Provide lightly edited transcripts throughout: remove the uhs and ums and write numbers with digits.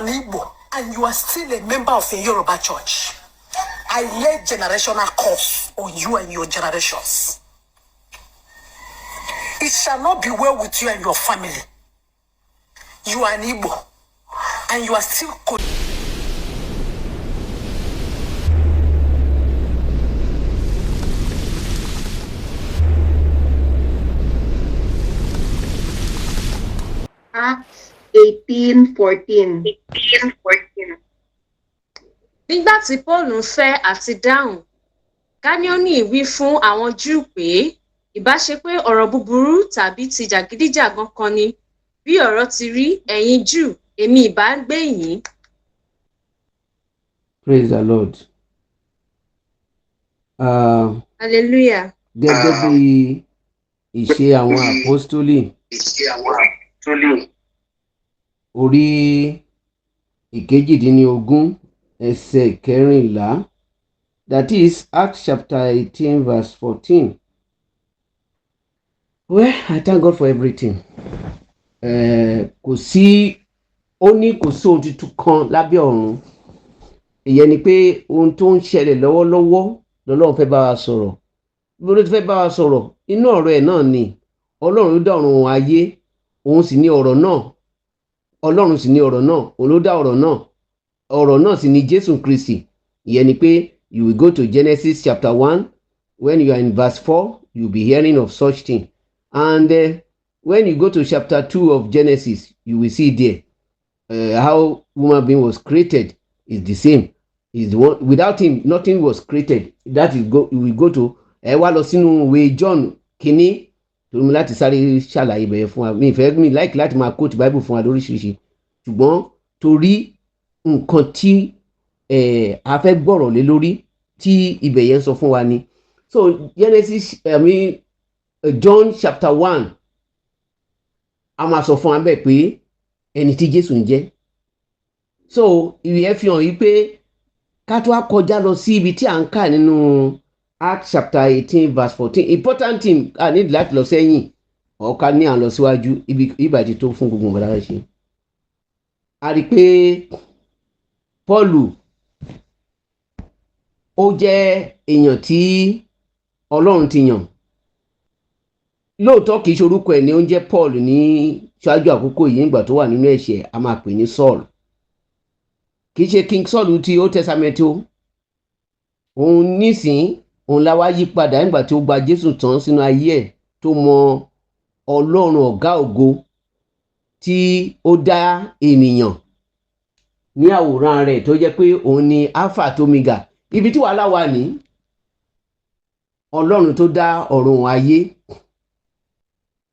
an Igbo and you are still a member of a Yoruba church, I lay generational curse on you and your generations. It shall not be well with you and your family. You are an Igbo and you are still Acts 18:14. Nígbà tí Paul ń fẹ́ àti dáhùn, Gáníónì wí fún àwọn Júù pé, ìbá ṣe pé ọ̀rọ̀ búburú tàbí ti jàgídíjàgan kan ni, bí ọ̀rọ̀ ti rí, ẹ̀yin Júù, èmi ìbá gbè yín. Praise the Lord. Hallelujah. Gẹ́gẹ́ bí ìṣe àwọn àpọ́stólì orí 18, ẹsẹ̀ 14, that is Acts chapter 18 verse 14. Well, I thank God for everything. Kò sí, ó ní kò sí ohun tuntun kan lábẹ́ ọ̀run. Ìyẹn ni pé ohun tó ń ṣẹlẹ̀ lọ́wọ́lọ́wọ́ lọ́lọ́run fẹ́ bá wa sọ̀rọ̀. Bí ó ti fẹ́ bá wa sọ̀rọ̀ inú ọ̀rọ̀ ẹ̀ náà ni. Ọlọ́run ló dá ọ̀run ayé, òun sì ní ọ̀rọ̀ náà. Ọlọ́run sì ní ọ̀rọ̀ náà, òun ló dá ọ̀rọ̀ náà. Ọ̀rọ̀ náà sì ni Jésù Kristi. Ìyẹn ni pé you will go to Genesis chapter 1. When you are in verse 4, you will be hearing of such thing. And when you go to chapter 2 of Genesis, you will see there how human being was created is the same. Is the one without him nothing was created. That is go, we go to, ẹ wá lọ sínú ìwé John kínní, torí mi láti sáré ṣàlàyé bẹ̀rẹ̀ fún wa. Mi ìfẹ́ mi like láti máa quote Bible fún wa lóríṣiríṣi, ṣùgbọ́n torí nǹkan tí a fẹ́ gbọ́rọ̀ lé lórí tí ibẹ̀ yẹn sọ fún wa ni. So Genesis, I mean, John chapter 1, a máa sọ fún wa bẹ́ẹ̀ pé ẹni tí Jésù ń jẹ́. So ìwé yẹn fi hàn yí pé ká tó wá kọjá lọ sí ibi tí à ń kà nínú Acts chapter 18 verse 14. Important thing, a ní láti lọ sẹ́yìn ọ̀ka ní à ń lọ síwájú ibi ìbàdí tó fún gbogbo nǹkan láti ṣe. A rí i pé Pọ́ọ̀lù ó jẹ́ èèyàn tí Ọlọ́run ti yàn. Lóòótọ́, kì í ṣe orúkọ ẹ̀ ní ó ń jẹ́ Paul ní ṣáájú àkókò yìí. Nígbà tó wà nínú ẹ̀ṣẹ̀, a máa pè ní Saul. Kì í ṣe King Saul ti Old Testament o. Òun nísìn òun la wá yí padà nígbà tí ó gba Jésù tán sínú ayé ẹ̀, tó mọ Ọlọ́run ọ̀gá ògo tí ó dá ènìyàn ní àwòrán rẹ̀, tó jẹ́ pé òun ni Alpha àti Omega. Ibi tí wàhálà wà ní Ọlọ́run tó dá ọ̀run ayé,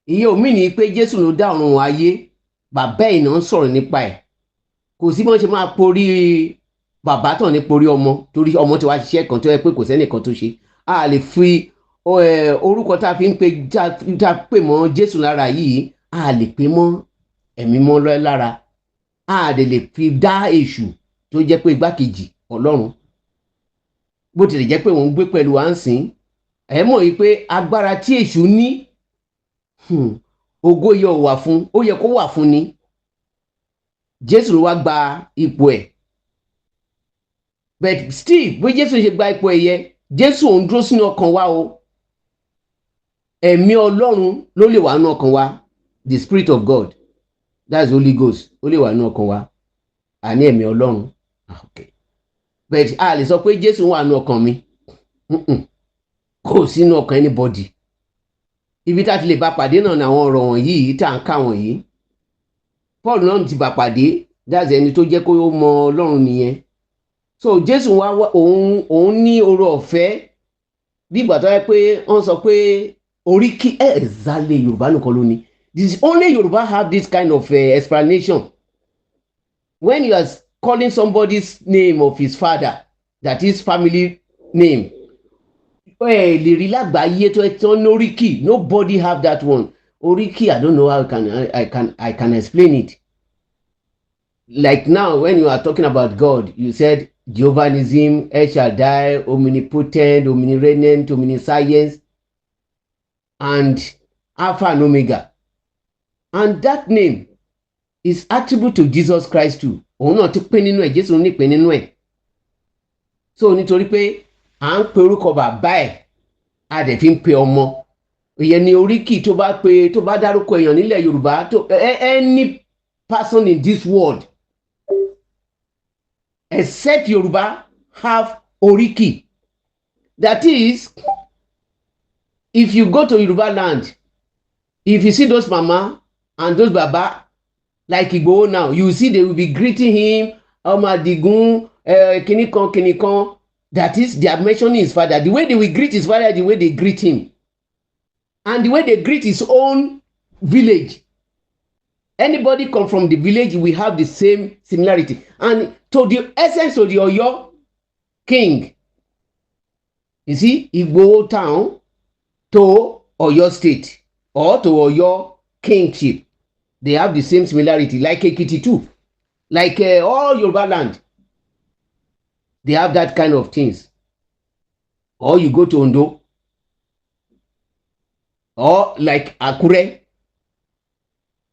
ìyẹn omi ní pé Jésù ló dá ọ̀run ayé. Bàbá ẹ̀ náà ń sọ̀rọ̀ nípa ẹ̀. Kò sí bí wọ́n ṣe máa porí bàbá tàn ní porí ọmọ, torí ọmọ tí wàá ṣiṣẹ́ kan tó yẹ pé kò sẹ́nìkan tó ṣe. A lè fi orúkọ tá a fi ń pe, tá a pè mọ́ Jésù lára yìí, a lè pè mọ́ ẹ̀mí mọ́ lára. A lè lè fi dá èṣù tó jẹ́ pé igbákejì Ọlọ́run, bó tilẹ̀ jẹ́ pé òun gbé pẹ̀lú à ń sìn. Ẹ̀ mọ̀ yìí pé agbára tí èṣù ní, ògo yẹ ò wà fún, ó yẹ kó wà fún ni. Jésù ló wá gba ipò ẹ̀. But still, bí Jésù ṣe gba ipò ẹ̀ yẹ, Jésù òun dúró sínú ọkàn wa o. Ẹ̀mí Ọlọ́run ló lè wà nínú ọkàn wa. The Spirit of God, that's Holy Ghost, ó lè wà nínú ọkàn wa, àní ẹ̀mí Ọlọ́run. Ah, okay. But a lè sọ pé Jésù wà nínú ọkàn mi. Kò sínú ọkàn anybody. Ibi tá a ti lè bá pàdé náà ni àwọn ọ̀rọ̀ wọ̀nyí tá à ń kà wọ̀nyí. Paul náà ti bá pàdé. That's ẹni tó jẹ́ kó mọ Ọlọ́run nìyẹn. So Jésù wá, òun ní oore ọ̀fẹ́ bí ìgbà tó yẹ pé wọ́n sọ pé oríkì exactly Yorùbá nìkan ló ní. This only Yorùbá have this kind of explanation. When you are calling somebody's name of his father, that is family name, ẹ lè rí lágbàáyé tó ẹ tán lóríkì. Nobody have that one, oríkì. I don't know how I can explain it. Like now, when you are talking about God, you said Jehovahism, El Shaddai, omnipotent, omniregnant, omniscience, and Alpha and Omega. And that name is attribute to Jesus Christ too. Òun náà ti pín nínú ẹ̀, Jésù nípín nínú ẹ̀. So nítorí pé à ń pe orúkọ bàbá ẹ̀, a dẹ̀ fi ń pe ọmọ. Ìyẹn ni oríkì tó bá pe, tó bá dárúkọ èèyàn nílẹ̀ Yorùbá, tó any person in this world except Yorùbá have oríkì. That is, if you go to Yoruba land, if you see those mama and those baba like Igboho now, you see they will be greeting him, "Ọmọ Adigun, kinikan kinikan." That is, they are mentioning his father. The way they will greet his father, the way they greet him, and the way they greet his own village. Anybody come from the village, we have the same similarity and to the essence of the Oyo king. You see, Igboho town to Oyo State or to Oyo kingship, they have the same similarity, like Ekiti too, like all Yoruba land, they have that kind of things. Or you go to Ondo or like Akure,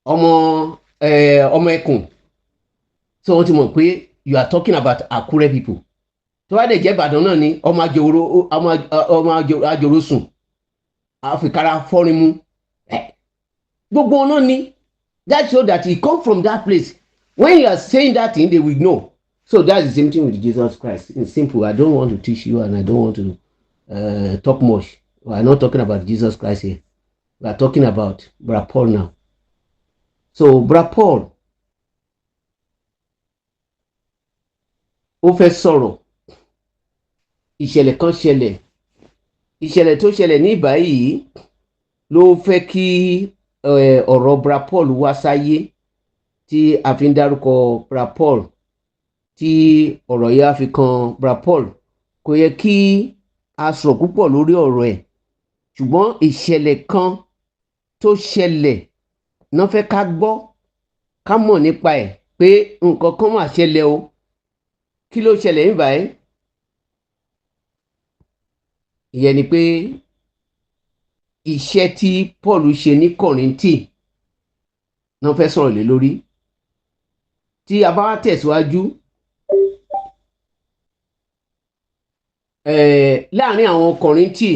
ọmọ ọmọ ẹkùn. So wọ́n ti mọ̀ pé you are talking about Akure people. Tó bá dẹ̀ jẹ́ Ìbàdàn náà ni, ọmọ àjòrò, ọmọ àjòrò sùn àfikàrà fọ́rin mu, gbogbo wọn náà ni. That show that he come from that place. When you are saying that thing, they will know. So that's the same thing with Jesus Christ. It's simple. I don't want to teach you and I don't want to talk much. We are not talking about Jesus Christ here. We are talking about Brother Paul now. So Brother Paul, ó fẹ́ sọ̀rọ̀. Ìṣẹ̀lẹ̀ kan ṣẹlẹ̀. Ìṣẹ̀lẹ̀ tó ṣẹlẹ̀ ní báyìí ló fẹ́ kí ọ̀rọ̀ Brother Paul wá sáyé, tí a fi ń dárúkọ Brother Paul, tí ọ̀rọ̀ yìí á fi kan Brother Paul. Kò yẹ kí a sọ̀rọ̀ púpọ̀ lórí ọ̀rọ̀ ẹ̀, ṣùgbọ́n ìṣẹ̀lẹ̀ kan tó ṣẹlẹ̀ náà fẹ́ ká gbọ́, ká mọ̀ nípa ẹ̀, pé nǹkan kan mà ṣẹlẹ̀ o. Kí ló ṣẹlẹ̀ ní báyìí? Ìyẹn ni pé iṣẹ́ tí Paul ṣe ní Kọ́ríńtì náà fẹ́ sọ̀rọ̀ lé lórí. Tí a bá wá tẹ̀síwájú láàrin àwọn Kọ́ríńtì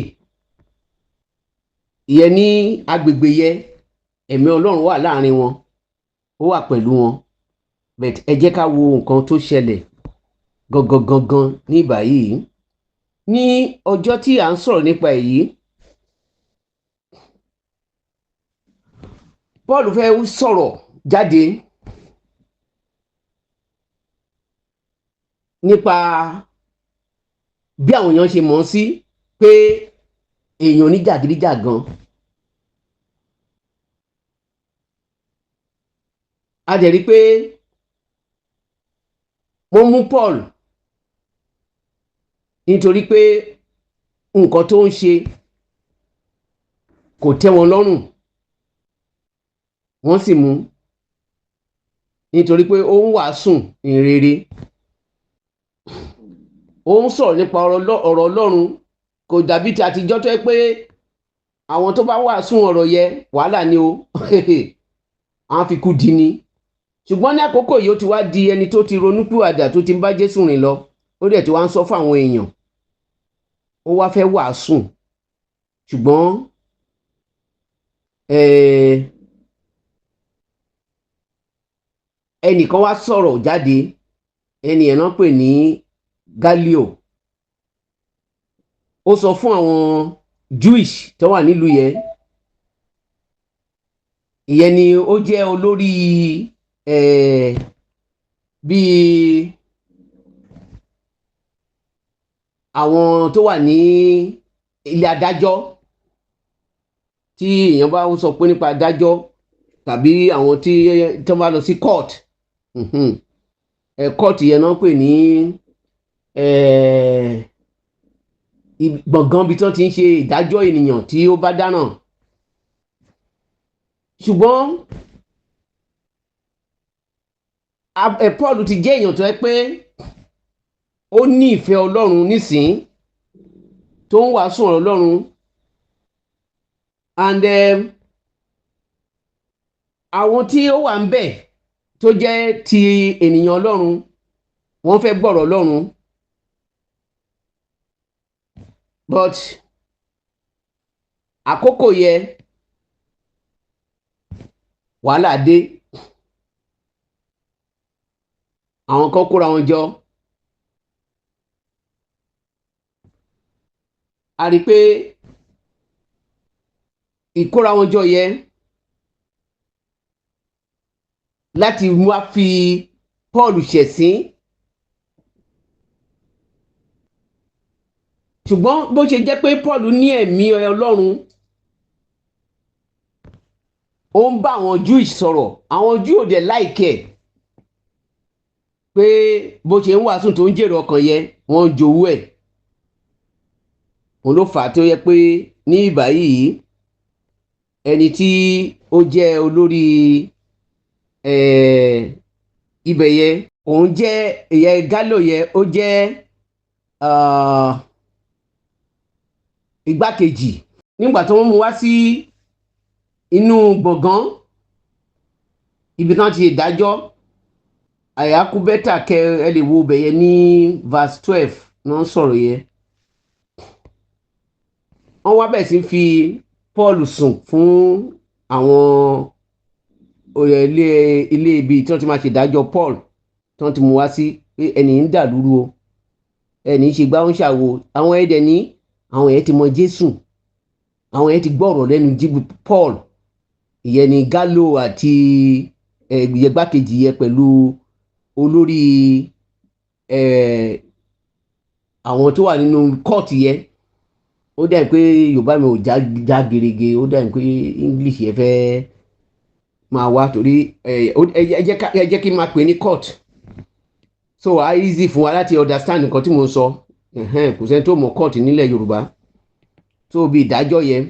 ìyẹn ní agbègbè yẹn, ẹ̀mí Ọlọ́run wà láàrin wọn, ó wà pẹ̀lú wọn. But ẹ jẹ́ ká wo nǹkan tó ṣẹlẹ̀ gangan gangan ní báyìí, ní ọjọ́ tí à ń sọ̀rọ̀ nípa èyí. Paul fẹ́ sọ̀rọ̀ jáde nípa bí àwọn èèyàn ṣe mọ̀ ọ́n sí pé èèyàn oníjàgídíjàgan. A dẹ̀ rí pé wọ́n mú Paul nítorí pé nǹkan tó ń ṣe kò tẹ́ wọn lọ́rùn. Wọ́n sì mú nítorí pé ó ń wàásù ìhìnrere, ó ń sọ̀rọ̀ nípa ọ̀rọ̀ Ọlọ́run. Kò dàbí ti àtijọ́ tó yẹ pé àwọn tó bá wàásù ọ̀rọ̀ yẹ, wàhálà ni o, àwọn fi kú di ni. Ṣùgbọ́n ní àkókò yìí, ó ti wá di ẹni tó ti ronúpìwàdà, tó ti ń bá Jésù rìn lọ. Ó dẹ̀ ti wá ń sọ fún àwọn èèyàn. Ó wá fẹ́ wàásù, ṣùgbọ́n ẹnìkan wá sọ̀rọ̀ jáde. Ẹni ẹ̀ náà pè ní Gallio. Ó sọ fún àwọn Jewish tó wà nílùú yẹn. Ìyẹn ni ó jẹ́ olórí bíi àwọn tó wà ní ilé adájọ́. Tí èèyàn bá sọ pé nípa adájọ́ tàbí àwọn tí tó bá lọ sí court, court yẹn náà pè ní gbọ̀ngàn ibi tí wọ́n ti ń ṣe ìdájọ́ ènìyàn tí ó bá dáràn. Ṣùgbọ́n Paul ti jẹ́ èèyàn tó yẹ pé ó ní ìfẹ́ Ọlọ́run nísìn, tó ń wàásù ọ̀rọ̀ Ọlọ́run, and àwọn tí ó wà ń bẹ̀ tó jẹ́ ti ènìyàn Ọlọ́run, wọ́n fẹ́ gbọ́rọ̀ Ọlọ́run, but àkókò yẹ wàhálà dé. Àwọn kan kóra wọn jọ, a rí i pé ìkóra wọn jọ yẹ láti wá fi Paul ṣẹ̀sín, ṣùgbọ́n bó ṣe jẹ́ pé Paul ní ẹ̀mí Ọlọ́run, ó ń bá àwọn Jew sọ̀rọ̀. Àwọn Jew ò dẹ̀ láìkẹ́ pé bó ṣe ń wàásù tó ń jèrè ọkàn yẹ, wọ́n ń jowú ẹ̀. Òun ló fà á tó yẹ pé ní ìgbà yìí, ẹni tí ó jẹ́ olórí ibẹ̀ yẹ, òun jẹ́ ìyẹn Gálò yẹ, ó jẹ́ igbákejì. Nígbà tó ń mú wá sí inú gbọ̀ngàn ibi tí wọ́n ti dájọ́, àyàkú bẹ́tà kẹ ẹ lè wo ibẹ̀ yẹn ní verse 12 náà sọ̀rọ̀ yẹn. Wọ́n wá bẹ̀ sí fi Paul sùn fún àwọn ilé ibi tí wọ́n ti máa ṣèdájọ́ Paul, tí wọ́n ti mú wá sí pé ẹni ń dà lúrú o, ẹni ń ṣe gbá ń ṣàwo. Àwọn ẹ̀dẹ̀ ní àwọn yẹn ti mọ Jésù, àwọn yẹn ti gbọ́ ọ̀rọ̀ lẹ́nu jíbu Paul, ìyẹn ni Gálò àti ìyẹgbákejì yẹn pẹ̀lú olórí àwọn tó wà nínú kóòtù yẹn. Ó dẹ̀ pé Yorùbá mi ò já gerege, ó dẹ̀ pé English yẹn fẹ́ máa wá, torí ẹ jẹ́ kí n máa pè ní court, so á easy fún wa láti understand nǹkan tí mo ń sọ. Kò sẹ́ni tó mọ̀ court nílẹ̀ Yorùbá, so bí ìdájọ́ yẹn.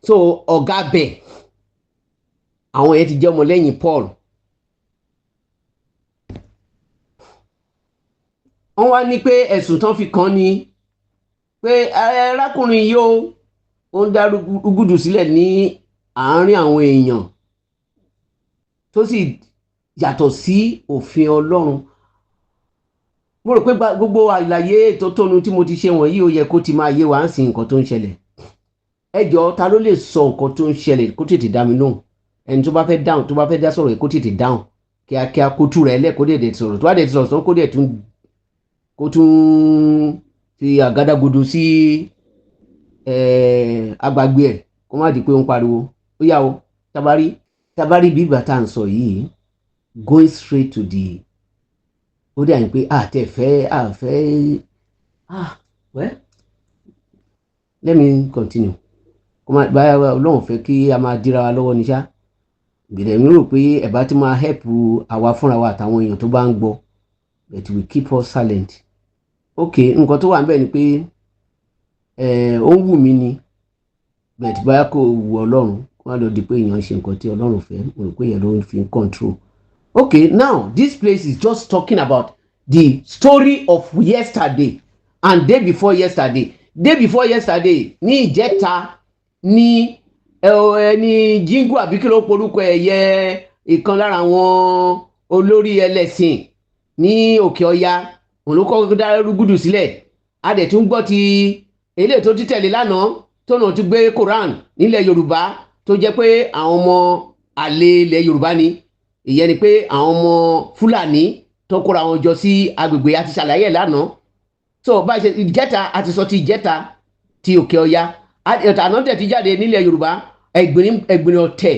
So ọ̀gá bẹ̀, àwọn yẹn ti jẹ́ ọmọlẹ́yìn Paul. Wọ́n wá ní pé ẹ̀sùn tán fi kàn ní pé arákùnrin yìí ó ń dá rúgúdù sílẹ̀ ní àárín àwọn èèyàn tó sì yàtọ̀ sí òfin Ọlọ́run. Mo rò pé gbogbo àlàyé tó tónu tí mo ti ṣe wọ̀nyí, ó yẹ kó ti máa yé wa ń sin nǹkan tó ń ṣẹlẹ̀. Ẹ jọ̀ọ́, ta ló lè sọ nǹkan tó ń ṣẹlẹ̀ kó tètè dá mi lóhùn? Ẹni tó bá fẹ́ dáhùn, tó bá fẹ́ dá sọ̀rọ̀ yìí, kó tètè dáhùn kíákíá, kó tú rẹ̀ lẹ̀, kó dẹ̀ sọ̀rọ̀. Tó bá dẹ̀ sọ̀rọ̀ tán, kó dẹ̀ tún kó tún fi àgádágodo sí agbègbè ẹ̀, kó má di pé ó ń pariwo. Ó yá o, tabari bí ìgbà tá à ń sọ yìí, going straight to the, ó dẹ̀ ní pé àtẹ̀fẹ́ àfẹ́, well, let me continue. Kó má báyà Ọlọ́run fẹ́ kí a máa díra wa lọ́wọ́ ní ṣá. Gbèdé mi rò pé ẹ̀bá tí máa help àwa fúnra wa àtàwọn èèyàn tó bá ń gbọ́, but we keep us silent. Ok, nǹkan tó wà níbẹ̀ ni pé ó ń wù mí ni, but báyà kò wù Ọlọ́run, kó má lọ di pé èèyàn ń ṣe nǹkan tí Ọlọ́run fẹ́. Mo rò pé èèyàn ló ń fi control. Okay, now this place is just talking about the story of yesterday and day before yesterday. Day before yesterday, ní ìjẹta, ní ẹni jíngù àbí kí ló porúkọ ẹ̀yẹ, ìkan lára àwọn olórí ẹlẹ́sìn ní Òkè Ọya, òun ló kọ́ dá rúgúdù sílẹ̀. A dẹ̀ tún gbọ́ ti eléyìí tó ti tẹ̀lé lánàá, tó náà ti gbé Koran nílẹ̀ Yorùbá, tó jẹ́ pé àwọn ọmọ àlè ilẹ̀ Yorùbá ni, ìyẹn ni pé àwọn ọmọ Fúlàní tó kóra wọn jọ sí agbègbè àti ṣàlàyé ẹ̀ lánàá. So bá a ṣe ìjẹta àti sọ ti ìjẹta ti Òkè Ọya, àná tẹ̀ ti jáde nílẹ̀ Yorùbá, ẹ̀gbìnrin ọ̀tẹ̀.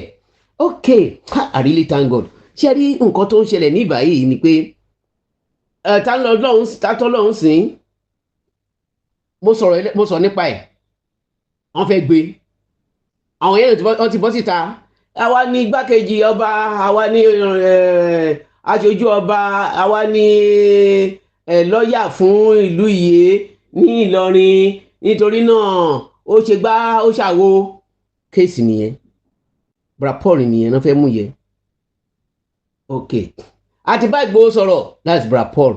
Okay, I really thank God. Ṣé rí nǹkan tó ń ṣẹlẹ̀ ní ìgbà yìí ni pé tátọ́lọ́hún sìn, mo sọ nípa ẹ̀, wọ́n fẹ́ gbé àwọn yẹn, wọ́n ti bọ́ síta. Àwa ní igbákejì ọba, àwa ní aṣojú ọba, àwa ní lọ́ọ̀yà fún ìlú Ìyè ní Ìlọrin, nítorí náà ó ṣe gbá ó ṣàwo. Kéèsì nìyẹn, Bra Paul nìyẹn náà fẹ́ mú yẹ. Ok, àti bá Ìgbòho sọ̀rọ̀, that's Bra Paul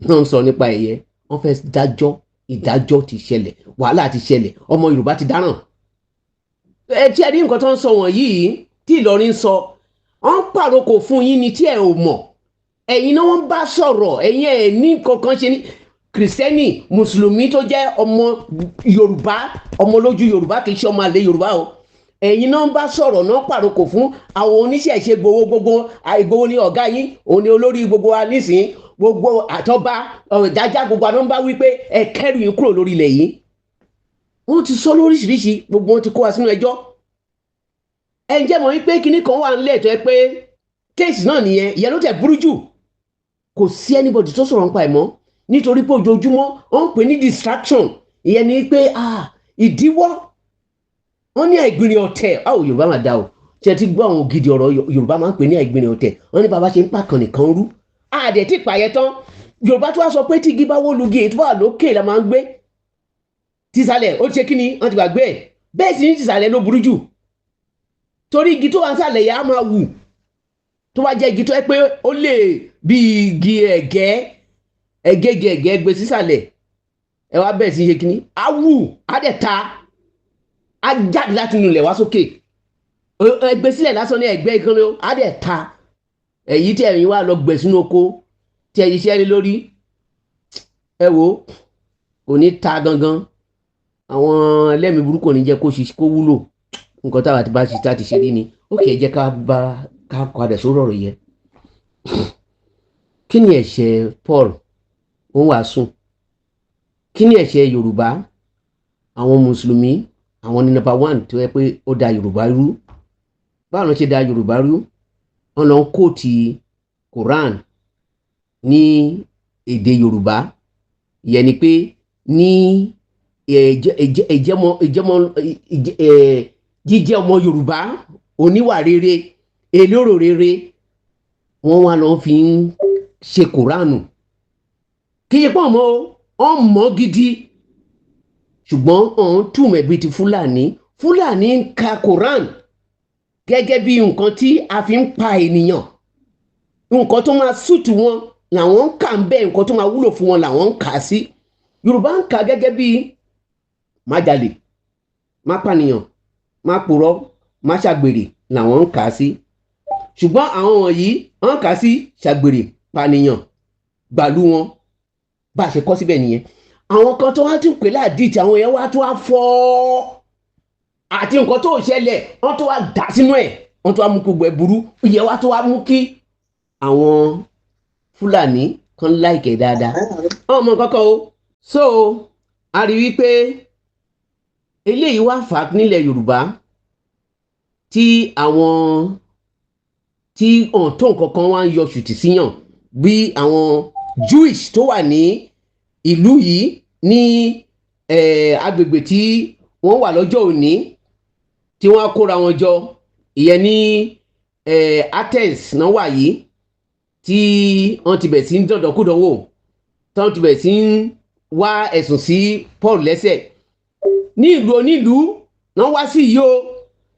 náà ń sọ nípa ẹ̀yẹ. Wọ́n fẹ́ dájọ́, ìdájọ́ ti ṣẹlẹ̀, wàhálà ti ṣẹlẹ̀, ọmọ Yorùbá ti dáràn. Ẹ tí ẹ rí nǹkan tó ń sọ wọ̀nyí tí Ìlọrin sọ, Wọ́n ń pàrokò fún yín ni tí ẹ ò mọ̀. Ẹ̀yin náà wọ́n bá sọ̀rọ̀. Ẹ̀yin ẹ̀ ní kankan ṣe ní Kìrìsìtẹ́nì, Mùsùlùmí tó jẹ́ ọmọ Yorùbá, ọmọ lójú Yorùbá, kì í ṣe ọmọ àlè Yorùbá o. Ẹ̀yin náà ń bá sọ̀rọ̀ náà, pàrokò fún àwọn oníṣẹ̀ṣe. Gbowó gbogbo Ìgbòho ní ọ̀gá yín, òun ni olórí gbogbo wa nísìnyí. Gbogbo àtọ́ba ọ̀dájà, gbogbo àná ń bá wí pé ẹ kẹ́rù yín kúrò lórí ilẹ̀ yìí. Wọ́n ti sọ lóríṣiríṣi, gbogbo wọn ti kó wa sínú ẹjọ́. Ẹ ǹjẹ́ mọ̀ wípé kinní kan wà nílẹ̀ tó yẹ pé case náà nìyẹn? Ìyẹn ló tẹ̀ burú jù. Kò sí anybody tó sọ̀rọ̀ nípa ẹ̀ mọ́, nítorí pé ojoojúmọ́ wọ́n ń pè ní distraction. Ìyẹn ni pé, ah, ìdíwọ́. Wọ́n ní àìgbìnrin ọ̀tẹ̀. Báwo Yorùbá máa da o? Ṣe ti gbọ́ àwọn ògidì ọ̀rọ̀ Yorùbá máa ń pè ní àìgbìnrin ọ̀tẹ̀? Wọ́n ní bàbá ṣe ń pàkàn nìkan rú àdẹ̀ tí pààyẹ tán. Yorùbá tó wá sọ pé tí igi bá wó lugi, èyí tó wà lókè la máa ń gbé. Tìsàlẹ̀ ó ti ṣe kí ni, wọ́n ti gbàgbé ẹ̀. Bẹ́ẹ̀ sì ní tìsàlẹ̀ ló burú jù, torí igi tó wà nísàlẹ̀ yẹn á máa wù. Tó bá jẹ́ igi tó yẹ pé ó lè bí igi ẹ̀gẹ́, ẹ̀gẹ́gẹ́ ẹ̀gẹ́ gbé sísàlẹ̀, ẹ wá bẹ̀rẹ̀ sí ṣe kínní, á wù, á dẹ̀ ta, á jáde láti inú ilẹ̀ wá sókè. Ẹgbẹ́ sílẹ̀ lásán ní ẹ̀gbẹ́ ìkànnì, á dẹ̀ ta. Èyí tí ẹ̀yin wá lọ gbẹ̀ sínú oko tí ẹ̀yin ṣiṣẹ́ lé lórí, ẹ wò, kò ní ta gangan. Àwọn ẹlẹ́mìí burúkú ò ní jẹ́ kó ṣe kó wúlò. Nǹkan táwa ti bá ṣe tá ti ṣe rí ni. Ó kì í jẹ́ ká bá ká padà sórí ọ̀rọ̀ yẹn. Kí ni ẹ̀ṣẹ̀ Paul? Ó ń wàásù. Kí ni ẹ̀ṣẹ̀ Yorùbá? Àwọn Mùsùlùmí, àwọn ní number one tó yẹ pé ó da Yorùbá rú. Báwo ló ṣe da Yorùbá rú? Wọ́n lọ ń quote Quran ní èdè Yorùbá. Ìyẹn ni pé ní ìjẹmọ ìjẹmọ jíjẹ́ ọmọ Yorùbá, oníwà rere, elérò rere, wọ́n wá lọ fi ń ṣe Kùránù. Kí ṣe pọ́n mọ́ o, wọ́n mọ̀ gidi, ṣùgbọ́n ọ̀hún túmọ̀ bíi ti Fúlàní. Fúlàní ń ka Quran gẹ́gẹ́ bí nǹkan tí a fi ń pa ènìyàn. Nǹkan tó máa suit wọn làwọn ń kà ń bẹ́ẹ̀, nǹkan tó máa wúlò fún wọn làwọn ń kà sí. Yorùbá ń kà gẹ́gẹ́ bí má jalè, má pànìyàn, má purọ́, má ṣàgbèrè làwọn ń kà sí. Ṣùgbọ́n àwọn wọ̀nyí, wọ́n kà sí ṣàgbèrè, pànìyàn, gbàlú wọn. Bá a ṣe kọ́ síbẹ̀ nìyẹn. Àwọn kan tó wá tún pè láàdìtì, àwọn yẹn wá tún wá fọ́ àti nǹkan tó ṣẹlẹ̀, wọ́n tó wá dà sínú ẹ̀, wọ́n tó wá mú gbogbo ẹ̀ burú. Ìyẹn wá tó wá mú kí àwọn Fúlàní kan láìkẹ́ dáadáa. Wọ́n mọ kọ́kọ́ o. So a rí wípé eléyìí wá fà á nílẹ̀ Yorùbá tí àwọn tí ọ̀n tó nǹkan kan wá ń yọ ṣùtì síyàn, bí àwọn Jewish tó wà ní ìlú yìí, ní agbègbè tí wọ́n wà lọ́jọ́ òní, tí wọ́n kóra wọn jọ. Ìyẹn ní Athens náà wà yìí, tí wọ́n ti bẹ̀ sí ń dọ̀dọ̀kúdọ̀wò, tí wọ́n ti bẹ̀ sí ń wá ẹ̀sùn sí Paul lẹ́sẹ̀ ní ìlú onílùú náà wá sí yìí o.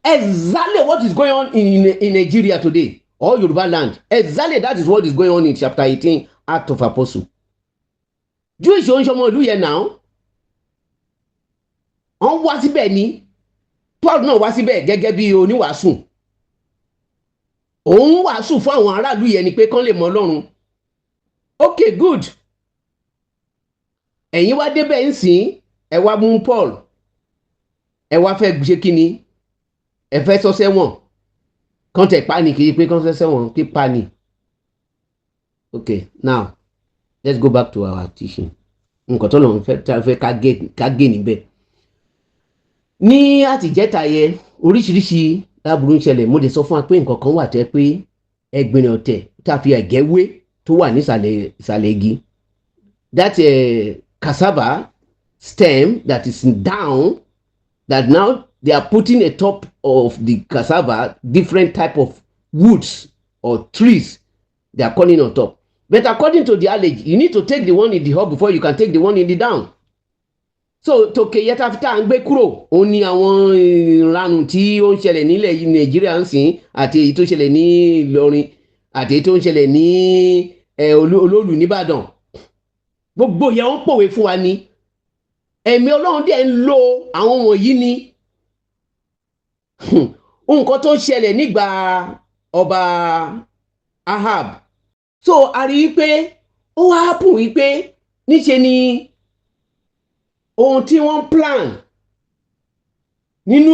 Exactly what is going on in Nigeria today or Yoruba land, exactly that is what is going on in chapter 18, Act of Apostle. Jewish oníṣọmọ ìlú yẹn náà, wọ́n wá síbẹ̀ ni. Paul náà wá síbẹ̀ gẹ́gẹ́ bí oníwàásù. Òun wàásù fún àwọn aráàlú yẹn ni pé kán lè mọ Ọlọ́run. Okay, good. Ẹ̀yin wá débẹ̀ ń sìn, ẹ wá mú Paul, ẹ wá fẹ́ ṣe kí ni? Ẹ fẹ́ sọ sẹ́wọ̀n. Kán tẹ̀ pa ni, kì í pé kán sọ sẹ́wọ̀n, kí pa ni. Okay, now let's go back to our teaching. Nǹkan tó lọ́n fẹ́ ká gé níbẹ̀ ní àtìjẹ́ta yẹ, oríṣiríṣi láburú ń ṣẹlẹ̀. Mo lè sọ fún wa pé nǹkan kan wà tẹ́ pé ẹgbìnrin ọ̀tẹ̀ tá a fi ẹ̀gẹ́ wé tó wà nísàlẹ̀ ìsàlẹ̀ igi, that cassava stem that is down, that now they are putting a top of the cassava different type of woods or trees they are calling on top. But according to the adage, you need to take the one in the up before you can take the one in the down. So tòkè yẹn tá à ń gbé kúrò, òun ni àwọn ìranù tí ó ń ṣẹlẹ̀ nílẹ̀ Nàìjíríà ń sìn, àti èyí tó ṣẹlẹ̀ ní Ìlọrin, àti èyí tó ń ṣẹlẹ̀ ní Olóòlù nìbàdàn. Gbogbo yẹn, ó ń pòwe fún wa ni. Ẹ̀mí Ọlọ́run dẹ̀ ń lo àwọn wọ̀nyí ni. Nǹkan tó ń ṣẹlẹ̀ nígbà Ọba Ahab. So a rí i pé ó wá happen wípé níṣe ni ohun tí wọ́n plan nínú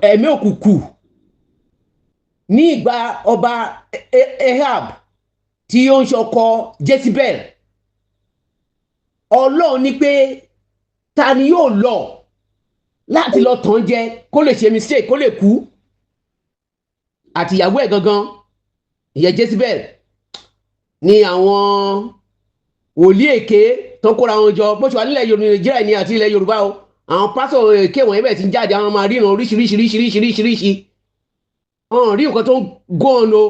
ẹ̀mí òkùnkùn ní ìgbà Ọba Ahab tí ó ń ṣọkọ Jezebel, Ọlọ́run ní pé ta ni yóò lọ láti lọ tàn jẹ kó lè ṣe mistake, kó lè kú, àtìyàwó ẹ̀ gangan, ìyẹn Jezebel, ní àwọn wòlíì èké tó kóra wọn jọ, bó ṣe wà nílẹ̀ Yorùbá, Nàìjíríà ní àti ilẹ̀ Yorùbá o. Àwọn pásọ̀ èké wọ̀nyí bẹ̀ ti ń jáde, àwọn máa ríran oríṣiríṣiríṣiríṣiríṣi, wọn rí nǹkan tó ń go on o.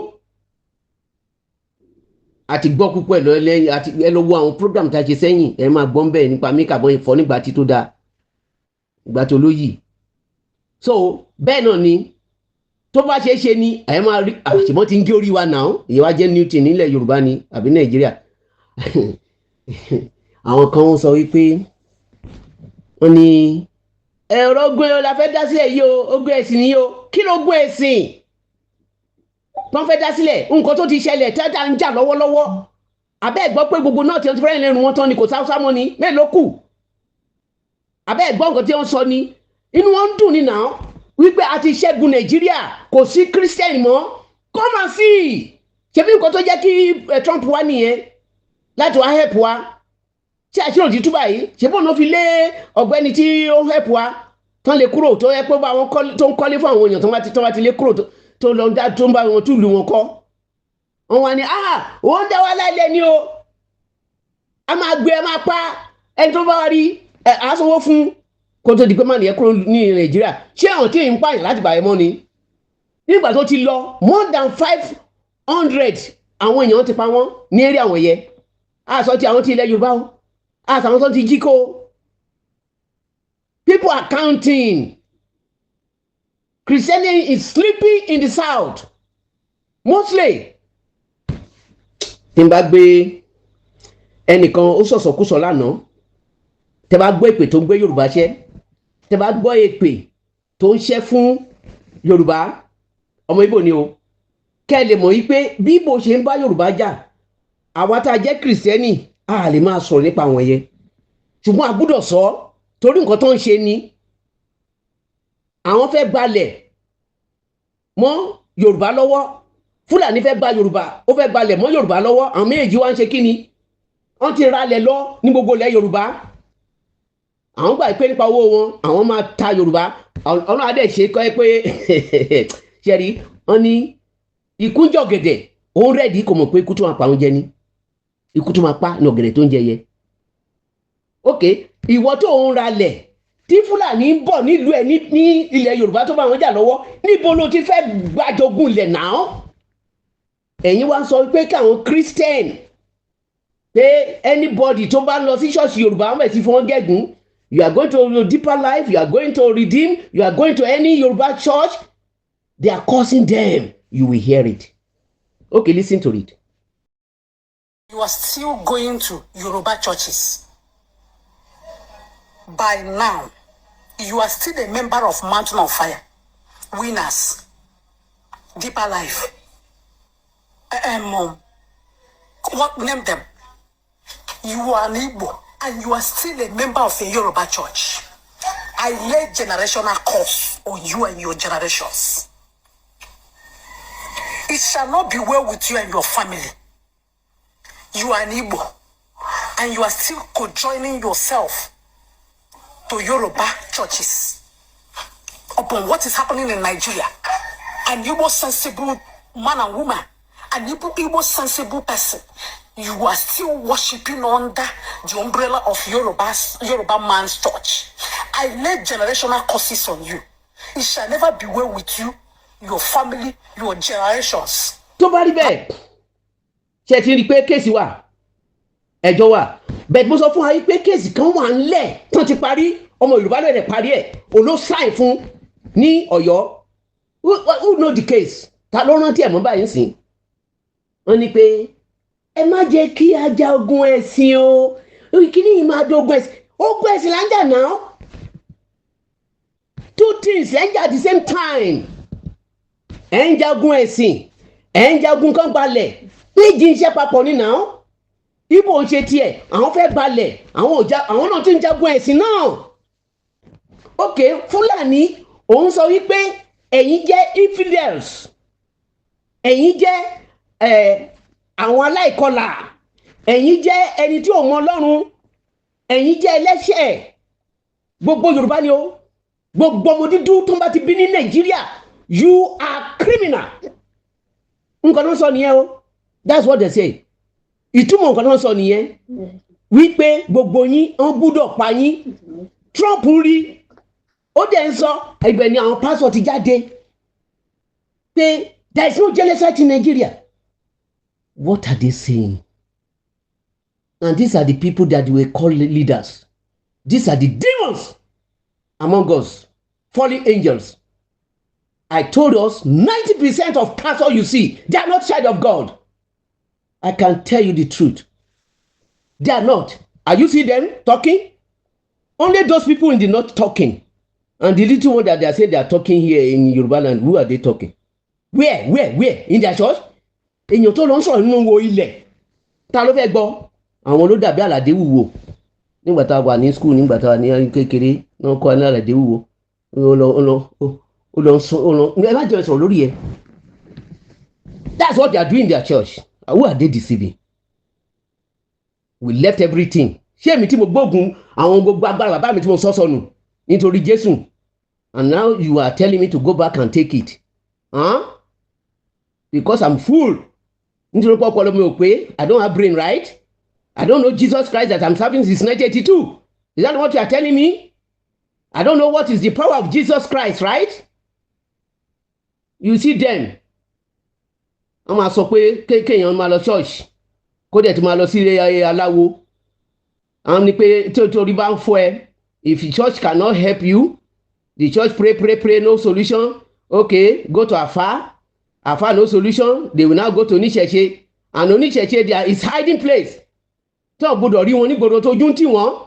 Àti gbọ́ púpọ̀ ẹ̀ lọ lẹ́yìn, àti ẹ lọ wo àwọn program tá a ṣe sẹ́yìn, ẹ máa gbọ́n bẹ́ẹ̀ nípa Mika bọ́n ìfọ́ nígbà tí tó dáa, ìgbà tó lóyìí. So bẹ́ẹ̀ náà ni tó bá ṣeé ṣe ni ẹ máa rí àṣìmọ́ ti ń gé orí wa náà. Ìyẹn wá jẹ́ new thing nílẹ̀ Yorùbá ni àbí Nàìjíríà? Àwọn kan ń sọ wípé wọ́n ní ẹ̀rọ ogun ẹ̀ la fẹ́ dá sílẹ̀ yìí o, ogun ẹ̀sìn ni o. Kí ló ogun ẹ̀sìn tó ń fẹ́ dá sílẹ̀? Nǹkan tó ti ṣẹlẹ̀ tẹ́tà ń jà lọ́wọ́lọ́wọ́, abẹ́ ẹ̀ gbọ́ pé gbogbo náà tí wọ́n ti fẹ́ràn lẹ́nu wọn tán ni, kò sáwọ́sá mọ́ ni, mélòó kù? Abẹ́ ẹ̀ gbọ́ nǹkan tí wọ́n sọ ni, inú wọn ń dùn ní náà wípé a ti ṣẹ́gun Nàìjíríà, kò sí Christian mọ́. Come and see. Ṣebí nǹkan tó jẹ́ kí Trump wá nìyẹn láti wá help wa. Ṣé àṣírí òtítù báyìí? Ṣé bóun ló fi lé ọ̀gbẹ́ni tí ó help wa tán lè kúrò, tó yẹ pé bá wọn tó ń kọ́lé fún àwọn èèyàn tó bá ti lé kúrò, tó lọ dá tó ń bá wọn túlù wọn kọ́? Wọn wá ní, ah, òun dá wa lálẹ́ ni o, a máa gbé, a máa pa ẹni tó bá wá rí ẹ, à á sanwó fún kó tó di pé má nìyẹn kúrò ní Nàìjíríà. Ṣé àwọn tí ń pààyàn láti gbà yẹn mọ́ ni? Nígbà tó ti lọ, more than 500 àwọn èèyàn ti pa wọ́n ní eré àwọn yẹn. Àṣọ ti àwọn ti ilẹ̀ Yorùbá o, àṣọ àwọn tó ti jí kó. People are counting. Christianity is sleeping in the south mostly. Tí n bá gbé ẹnìkan, ó sọ̀sọ̀kúsọ lánàá. Tẹ bá gbọ́ èpè tó ń gbé Yorùbá ṣẹ́, tẹ bá gbọ́ èpè tó ń ṣẹ́ fún Yorùbá, ọmọ Ìgbò ni o, kẹ́ ẹ lè mọ̀ wípé bí Ìgbò ṣe ń bá Yorùbá jà, àwa tá a jẹ́ Kìrìsìtẹ́nì, a lè máa sọ̀rọ̀ nípa àwọn yẹn, ṣùgbọ́n a gbúdọ̀ sọ torí nǹkan tó ń ṣe ni àwọn fẹ́ gbalẹ̀ mọ́ Yorùbá lọ́wọ́. Fúlàní fẹ́ gba Yorùbá, ó fẹ́ gbalẹ̀ mọ́ Yorùbá lọ́wọ́. Àwọn méjèèjì wá ń ṣe kí ni? Wọ́n ti ralẹ̀ lọ ní gbogbo ilẹ̀ Yorùbá. Àwọn gbà pé nípa owó wọn, àwọn máa ta Yorùbá. Ọlọ́run adé ṣe kọ́ ẹ pé ṣẹ́rí wọ́n ní ikú ń jẹ ọ̀gẹ̀dẹ̀, òun ready, kò mọ̀ pé ikú tó máa pa òun jẹ ni, ikú tó máa pa ní ọ̀gẹ̀dẹ̀ tó ń jẹ yẹ. Ok, ìwọ tó ń ralẹ̀ tí Fúlàní ń bọ̀ nílùú ẹ̀ ní ilẹ̀ Yorùbá tó bá wọn jà lọ́wọ́, níbo ló ti fẹ́ gbàjogún ilẹ̀ náà? Ẹ̀yin wá ń sọ pé káwọn Christian, pé anybody tó bá lọ sí ṣọ́ọ̀ṣì Yorùbá, wọ́n bẹ̀ sí fún wọn gẹ́gùn. You are going to Deeper Life, you are going to Redeem, you are going to any Yoruba church, they are cursing them. You will hear it. Okay, listen to it. You are still going to Yoruba churches. By now, you are still a member of Mountain of Fire, Winners, Deeper Life. What name them? You are an Igbo and you are still a member of a Yoruba church. I lay generational curse on you and your generations. It shall not be well with you and your family. You are an Igbo and you are still co-joining yourself to Yoruba churches. Upon what is happening in Nigeria, an Igbo sensible man and woman, an Igbo sensible person, you are still worshiping under the umbrella of Yoruba man's church. I lay generational curses on you. It shall never be well with you, your family, your generations. Tó bá rí bẹ́ẹ̀, ṣe ti rí i pé case wà, ẹjọ́ wà bẹ́ẹ̀. Mo sọ fún wa yìí pé case kan wà ńlẹ̀ tán ti parí, ọmọ Yorùbá ló rẹ̀ parí ẹ̀, òun sign fún ní Ọ̀yọ́. Who know the case? Ta ló rántí ẹ̀ mọ́ báyìí sìn? Wọ́n ní pé ẹ má jẹ́ kí a ja ogun ẹ̀sìn o, kíní yìí máa dogun ẹ̀sìn. Ogun ẹ̀sìn là ń jà náà. Two things là ń jà at the same time. Ẹ̀ ń jagun ẹ̀sìn. Ẹ̀ ń jagun kan gbalẹ̀, méjì ń ṣe papọ̀ ní náà. Ìgbò ń ṣe tiẹ̀, àwọn fẹ́ gbalẹ̀, àwọn ò já, àwọn náà ti ń jagun ẹ̀sìn náà. Ok, Fúlàní, òun sọ wípé ẹ̀yin jẹ́ infidels, ẹ̀yin jẹ́ àwọn aláìkọlà, ẹ̀yin jẹ́ ẹni tí ò mọ Ọlọ́run, ẹ̀yin jẹ́ ẹlẹ́ṣẹ̀. Gbogbo Yorùbá ni o, gbogbo ọmọ dúdú tó ń bá ti bí ní Nàìjíríà, you are criminal. Nǹkan tó ń sọ nìyẹn o. That's what they say. Ìtumọ̀ nǹkan tó ń sọ nìyẹn wípé gbogbo yín ń gbúdọ̀ pa yín. Trump rí, ó dẹ̀ ń sọ. Ibẹ̀ ni àwọn pásọ̀ ti jáde pé there is no genocide in Nigeria. What are they saying? And these are the people that we call leaders. These are the demons among us, fallen angels. I told us 90% of pastors you see, they are not child of God. I can tell you the truth. They are not. Are you see them talking? Only those people in the north talking. And the little one that they are saying they are talking here in Yoruba land, who are they talking? Where? Where? Where? In their church? Èèyàn tó lọ ń sọ̀rọ̀ nínú wo ilẹ̀. Ta ló fẹ́ gbọ́? Àwọn ló dàbí àlàdé wúwo. Nígbà tá a wà ní school, nígbà tá a wà ní kékeré, wọ́n kọ́ ní àlàdé wúwo. Ó lọ, ó lọ, ó lọ sọ, ó lọ. Ẹ má jẹ́ sọ̀rọ̀ lórí ẹ̀. That's what they are doing in their church. Who are they deceiving? We left everything. Ṣé èmi tí mo gbógun àwọn gbogbo agbára bàbá mi tí mo sọ sọnù nítorí Jésù? And now you are telling me to go back and take it. Huh? Because I'm full. Nítorí pé ọpọlọ mi ò pé, I don't have brain, right? I don't know Jesus Christ that I'm serving since 1982. Is that what you are telling me? I don't know what is the power of Jesus Christ, right? You see them. Wọ́n máa sọ pé kéèyàn máa lọ church, kó dẹ̀ tún máa lọ sí ilé aláwo. Àwọn ni pé tí orí bá ń fọ́ ẹ, if the church cannot help you, the church pray, pray, pray, no solution. Okay, go to Afa. Afa, no solution. They will now go to Oníṣẹ̀ṣe. And Oníṣẹ̀ṣe there is hiding place. Tí wọ́n gbọ́dọ̀ rí wọn nígboro tójú ń tì wọ́n,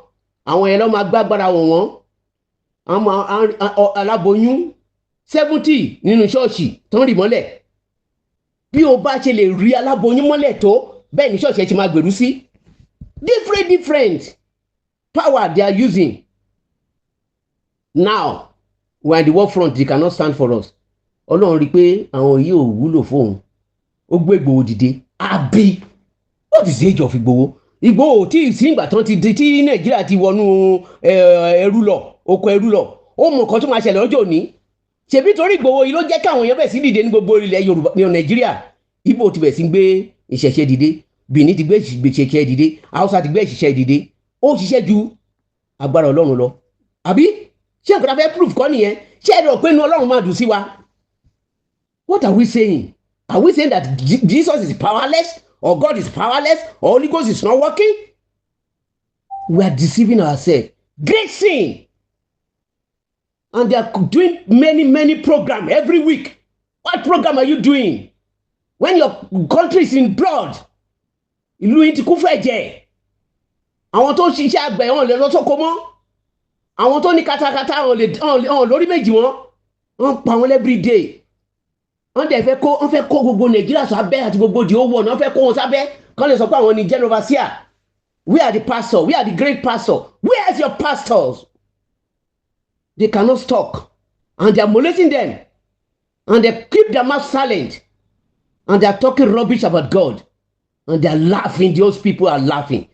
àwọn yẹn lọ́ máa gbàgbára wọ̀n wọ́n. Àwọn aláboyún 70 nínú ṣọ́ọ̀ṣì tó ń rì mọ́lẹ̀. Bí o bá ṣe lè rí aláboyún mọ́lẹ̀ tó, bẹ́ẹ̀ ni ṣọ́ọ̀ṣì ẹ ti máa gbèrú sí. Different different power they are using. Now we are in the war front, they cannot stand for us. Ọlọ́run rí i pé àwọn yìí ò wúlò fóun, ó gbé Ìgbòho dìde. Àbí what is the age of Ìgbòho? Ìgbòho tí ì sí ìgbà tán ti di tí Nàìjíríà ti wọnú ẹrú lọ, oko ẹrú lọ. Ó mọ nǹkan tó máa ṣẹlẹ̀ lọ́jọ́ òní. Ṣèbí torí Ìgbòho yìí ló jẹ́ káwọn èèyàn bẹ̀ sí dìde ní gbogbo ilẹ̀ Yorùbá ní Nàìjíríà. Ìgbò ti bẹ̀ sí gbé ìṣẹ̀ṣe dìde, Benin ti gbé ìṣẹ̀ṣe dìde, Haúsá ti gbé ìṣẹ̀ṣe dìde. Ó ṣiṣẹ́ ju agbára Ọlọ́run lọ. Àbí ṣé nǹkan tá a fẹ́ proof kọ́ nìyẹn? Ṣé ẹ rò pé inú Ọlọ́run máa dùn sí wa? What are we saying? Are we saying that Jesus is powerless, or God is powerless, or Holy Ghost is not working? We are deceiving ourselves. Great sin. And they are doing many, many programs every week. What program are you doing when your country is in blood? Ìlú yìí ti kún fún ẹ̀jẹ̀. Àwọn tó ń ṣiṣẹ́ àgbẹ̀ wọn lè lọ sóko mọ́. Àwọn tó ní katakata wọn lè wọn lórí méjì wọn. Wọ́n pa wọn every day. Wọ́n dẹ̀ fẹ́ kó, wọ́n fẹ́ kó gbogbo Nàìjíríà sábẹ́ àti gbogbo the whole world. Wọ́n fẹ́ kó wọn sábẹ́. Kán lè sọ pé àwọn ni general overseer. We are the pastor. We are the great pastor. Where is your pastors? They cannot talk. And they are molesting them. And they keep their mouth silent. And they are talking rubbish about God. And they are laughing. Those people are laughing.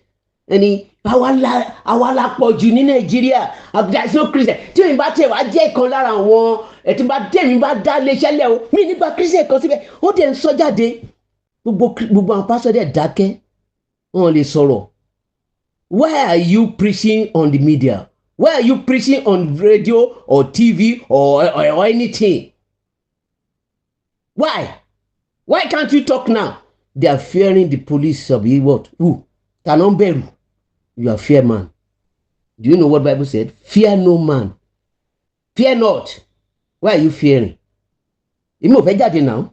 Ẹni àwa la pọ̀ jù ní Nàìjíríà. There is no Christian. Tí èmi bá tẹ̀ wá jẹ́ ìkan lára àwọn ẹ̀tí bá tẹ̀mí bá dá iléeṣẹ́ lẹ̀ o, mi nígbà Christian kan síbẹ̀. Ó dẹ̀ ń sọ jáde. Gbogbo àwọn pásítọ̀ dẹ̀ dákẹ́. Wọ́n lè sọ̀rọ̀. Why are you preaching on the media? Why are you preaching on radio or TV or anything? Why? Why can't you talk now? They are fearing the police of what? Who? Ta ló ń bẹ̀rù? You are fear man. Do you know what Bible said? Fear no man. Fear not. Why are you fearing? Èmi ò fẹ́ jáde now.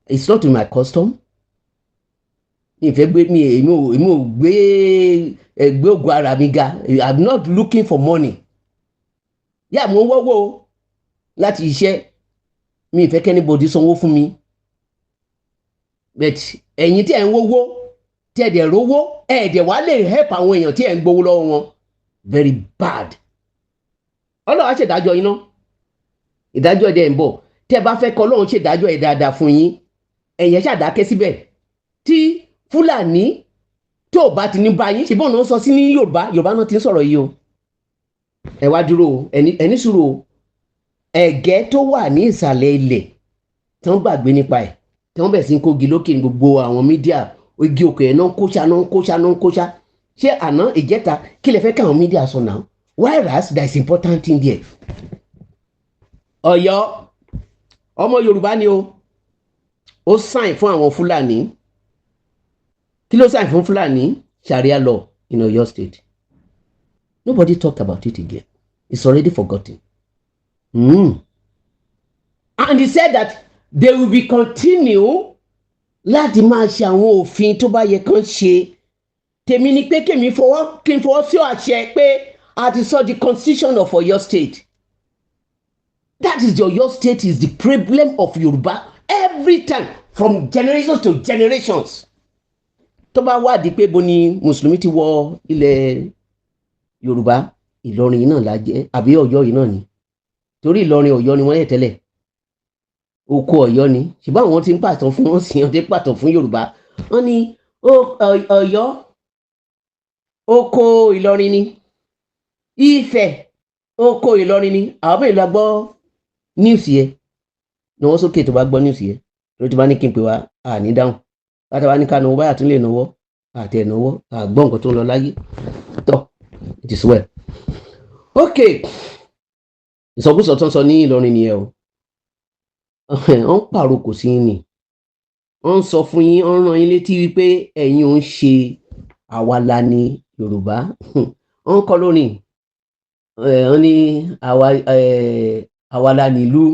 It's not in my custom. Mi ò fẹ́ gbé mi, èmi ò gbé ẹgbẹ́ ògùn ara mi ga. I'm not looking for money. Yà mo ń wọ́wọ́ o láti iṣẹ́. Mi ò fẹ́ kí anybody sanwó fún mi. But ẹ̀yin tí ẹ̀ ń wówó, tí ẹ̀ dẹ̀ rówó, ẹ̀ dẹ̀ wá lè help àwọn èèyàn tí ẹ̀ ń gbowó lọ́wọ́ wọn. Very bad. Ọlọ́run á ṣèdájọ́ yín náà. Ìdájọ́ ẹ̀ dẹ̀ ń bọ̀. Tẹ́ ẹ bá fẹ́ kọ́ Ọlọ́run ṣèdájọ́ ẹ̀ dáadáa fún yín, ẹ̀yẹn ṣàdákẹ́ síbẹ̀. Tí Fúlàní tó bá ti ní bá yín ṣe, bọ́ọ̀ náà sọ sí ní Yorùbá, Yorùbá náà ti ń sọ̀rọ̀ yìí o. Ẹ wá dúró o, ẹni sùúrù o. Ẹ̀gẹ́ tó wà ní ìsàlẹ̀ ilẹ̀ tí wọ́n gbàgbé nípa ẹ̀, tí wọ́n bẹ̀ sí ń kógi lókè ní gbogbo àwọn media, igi òkè ẹ̀ náà ń kóṣá, náà ń kóṣá, náà ń kóṣá. Ṣé àná, ìjẹta, kí lè fẹ́ káwọn media sọ náà? Whereas there is important thing there. Ọ̀yọ́, ọmọ Yorùbá ni o, ó sign fún àwọn Fúlàní. Kí ló sign fún Fúlàní? Sharia law in Ọ̀yọ́ State. Nobody talked about it again. It's already forgotten. And he said that they will be continue láti máa ṣe àwọn òfin tó bá yẹ kán ṣe. Tèmi ni pé kèmi fọwọ́, kí n fọwọ́ sí àṣẹ pé a ti sọ the constitution of Ọ̀yọ́ State. That is, the Ọ̀yọ́ State is the problem of Yorùbá every time, from generations to generations. Tó bá wádìí pé bo ni mùsùlùmí ti wọ ilẹ̀ Yorùbá, Ìlọrin yìí náà la jẹ́, àbí Ọ̀yọ́ yìí náà ni? Torí Ìlọrin, Ọ̀yọ́ ni wọ́n yẹ tẹ́lẹ̀, oko Ọ̀yọ́ ni. Ṣùgbọ́n àwọn tí ń pàtàn fún wọn sì, wọ́n ti ń pàtàn fún Yorùbá, wọ́n ní Ọ̀yọ́ oko Ìlọrin ni, Ifẹ̀ oko Ìlọrin ni. Àwọn bẹ́ẹ̀ la gbọ́ news yẹn ní wọ́n sókè. Tó bá gbọ́ news yẹn lórí, tó bá ní kí n pè wá, àní dáhùn. Láti wá ní ká náwó báyà, tún lè náwó àti ẹ̀náwó àgbọ̀ nǹkan tó ń lọ láyé tọ́. It is well. Okay, ìsọkúsọ tó ń sọ ní Ìlọrin nìyẹn o. Wọ́n ń pàrokò sí yín ni, wọ́n ń sọ fún yín, wọ́n ń rán yín létí wípé ẹ̀yin ò ń ṣe àwa la ní Yorùbá. Wọ́n ń kọ́ lónìí, wọ́n ní àwa la nílùú.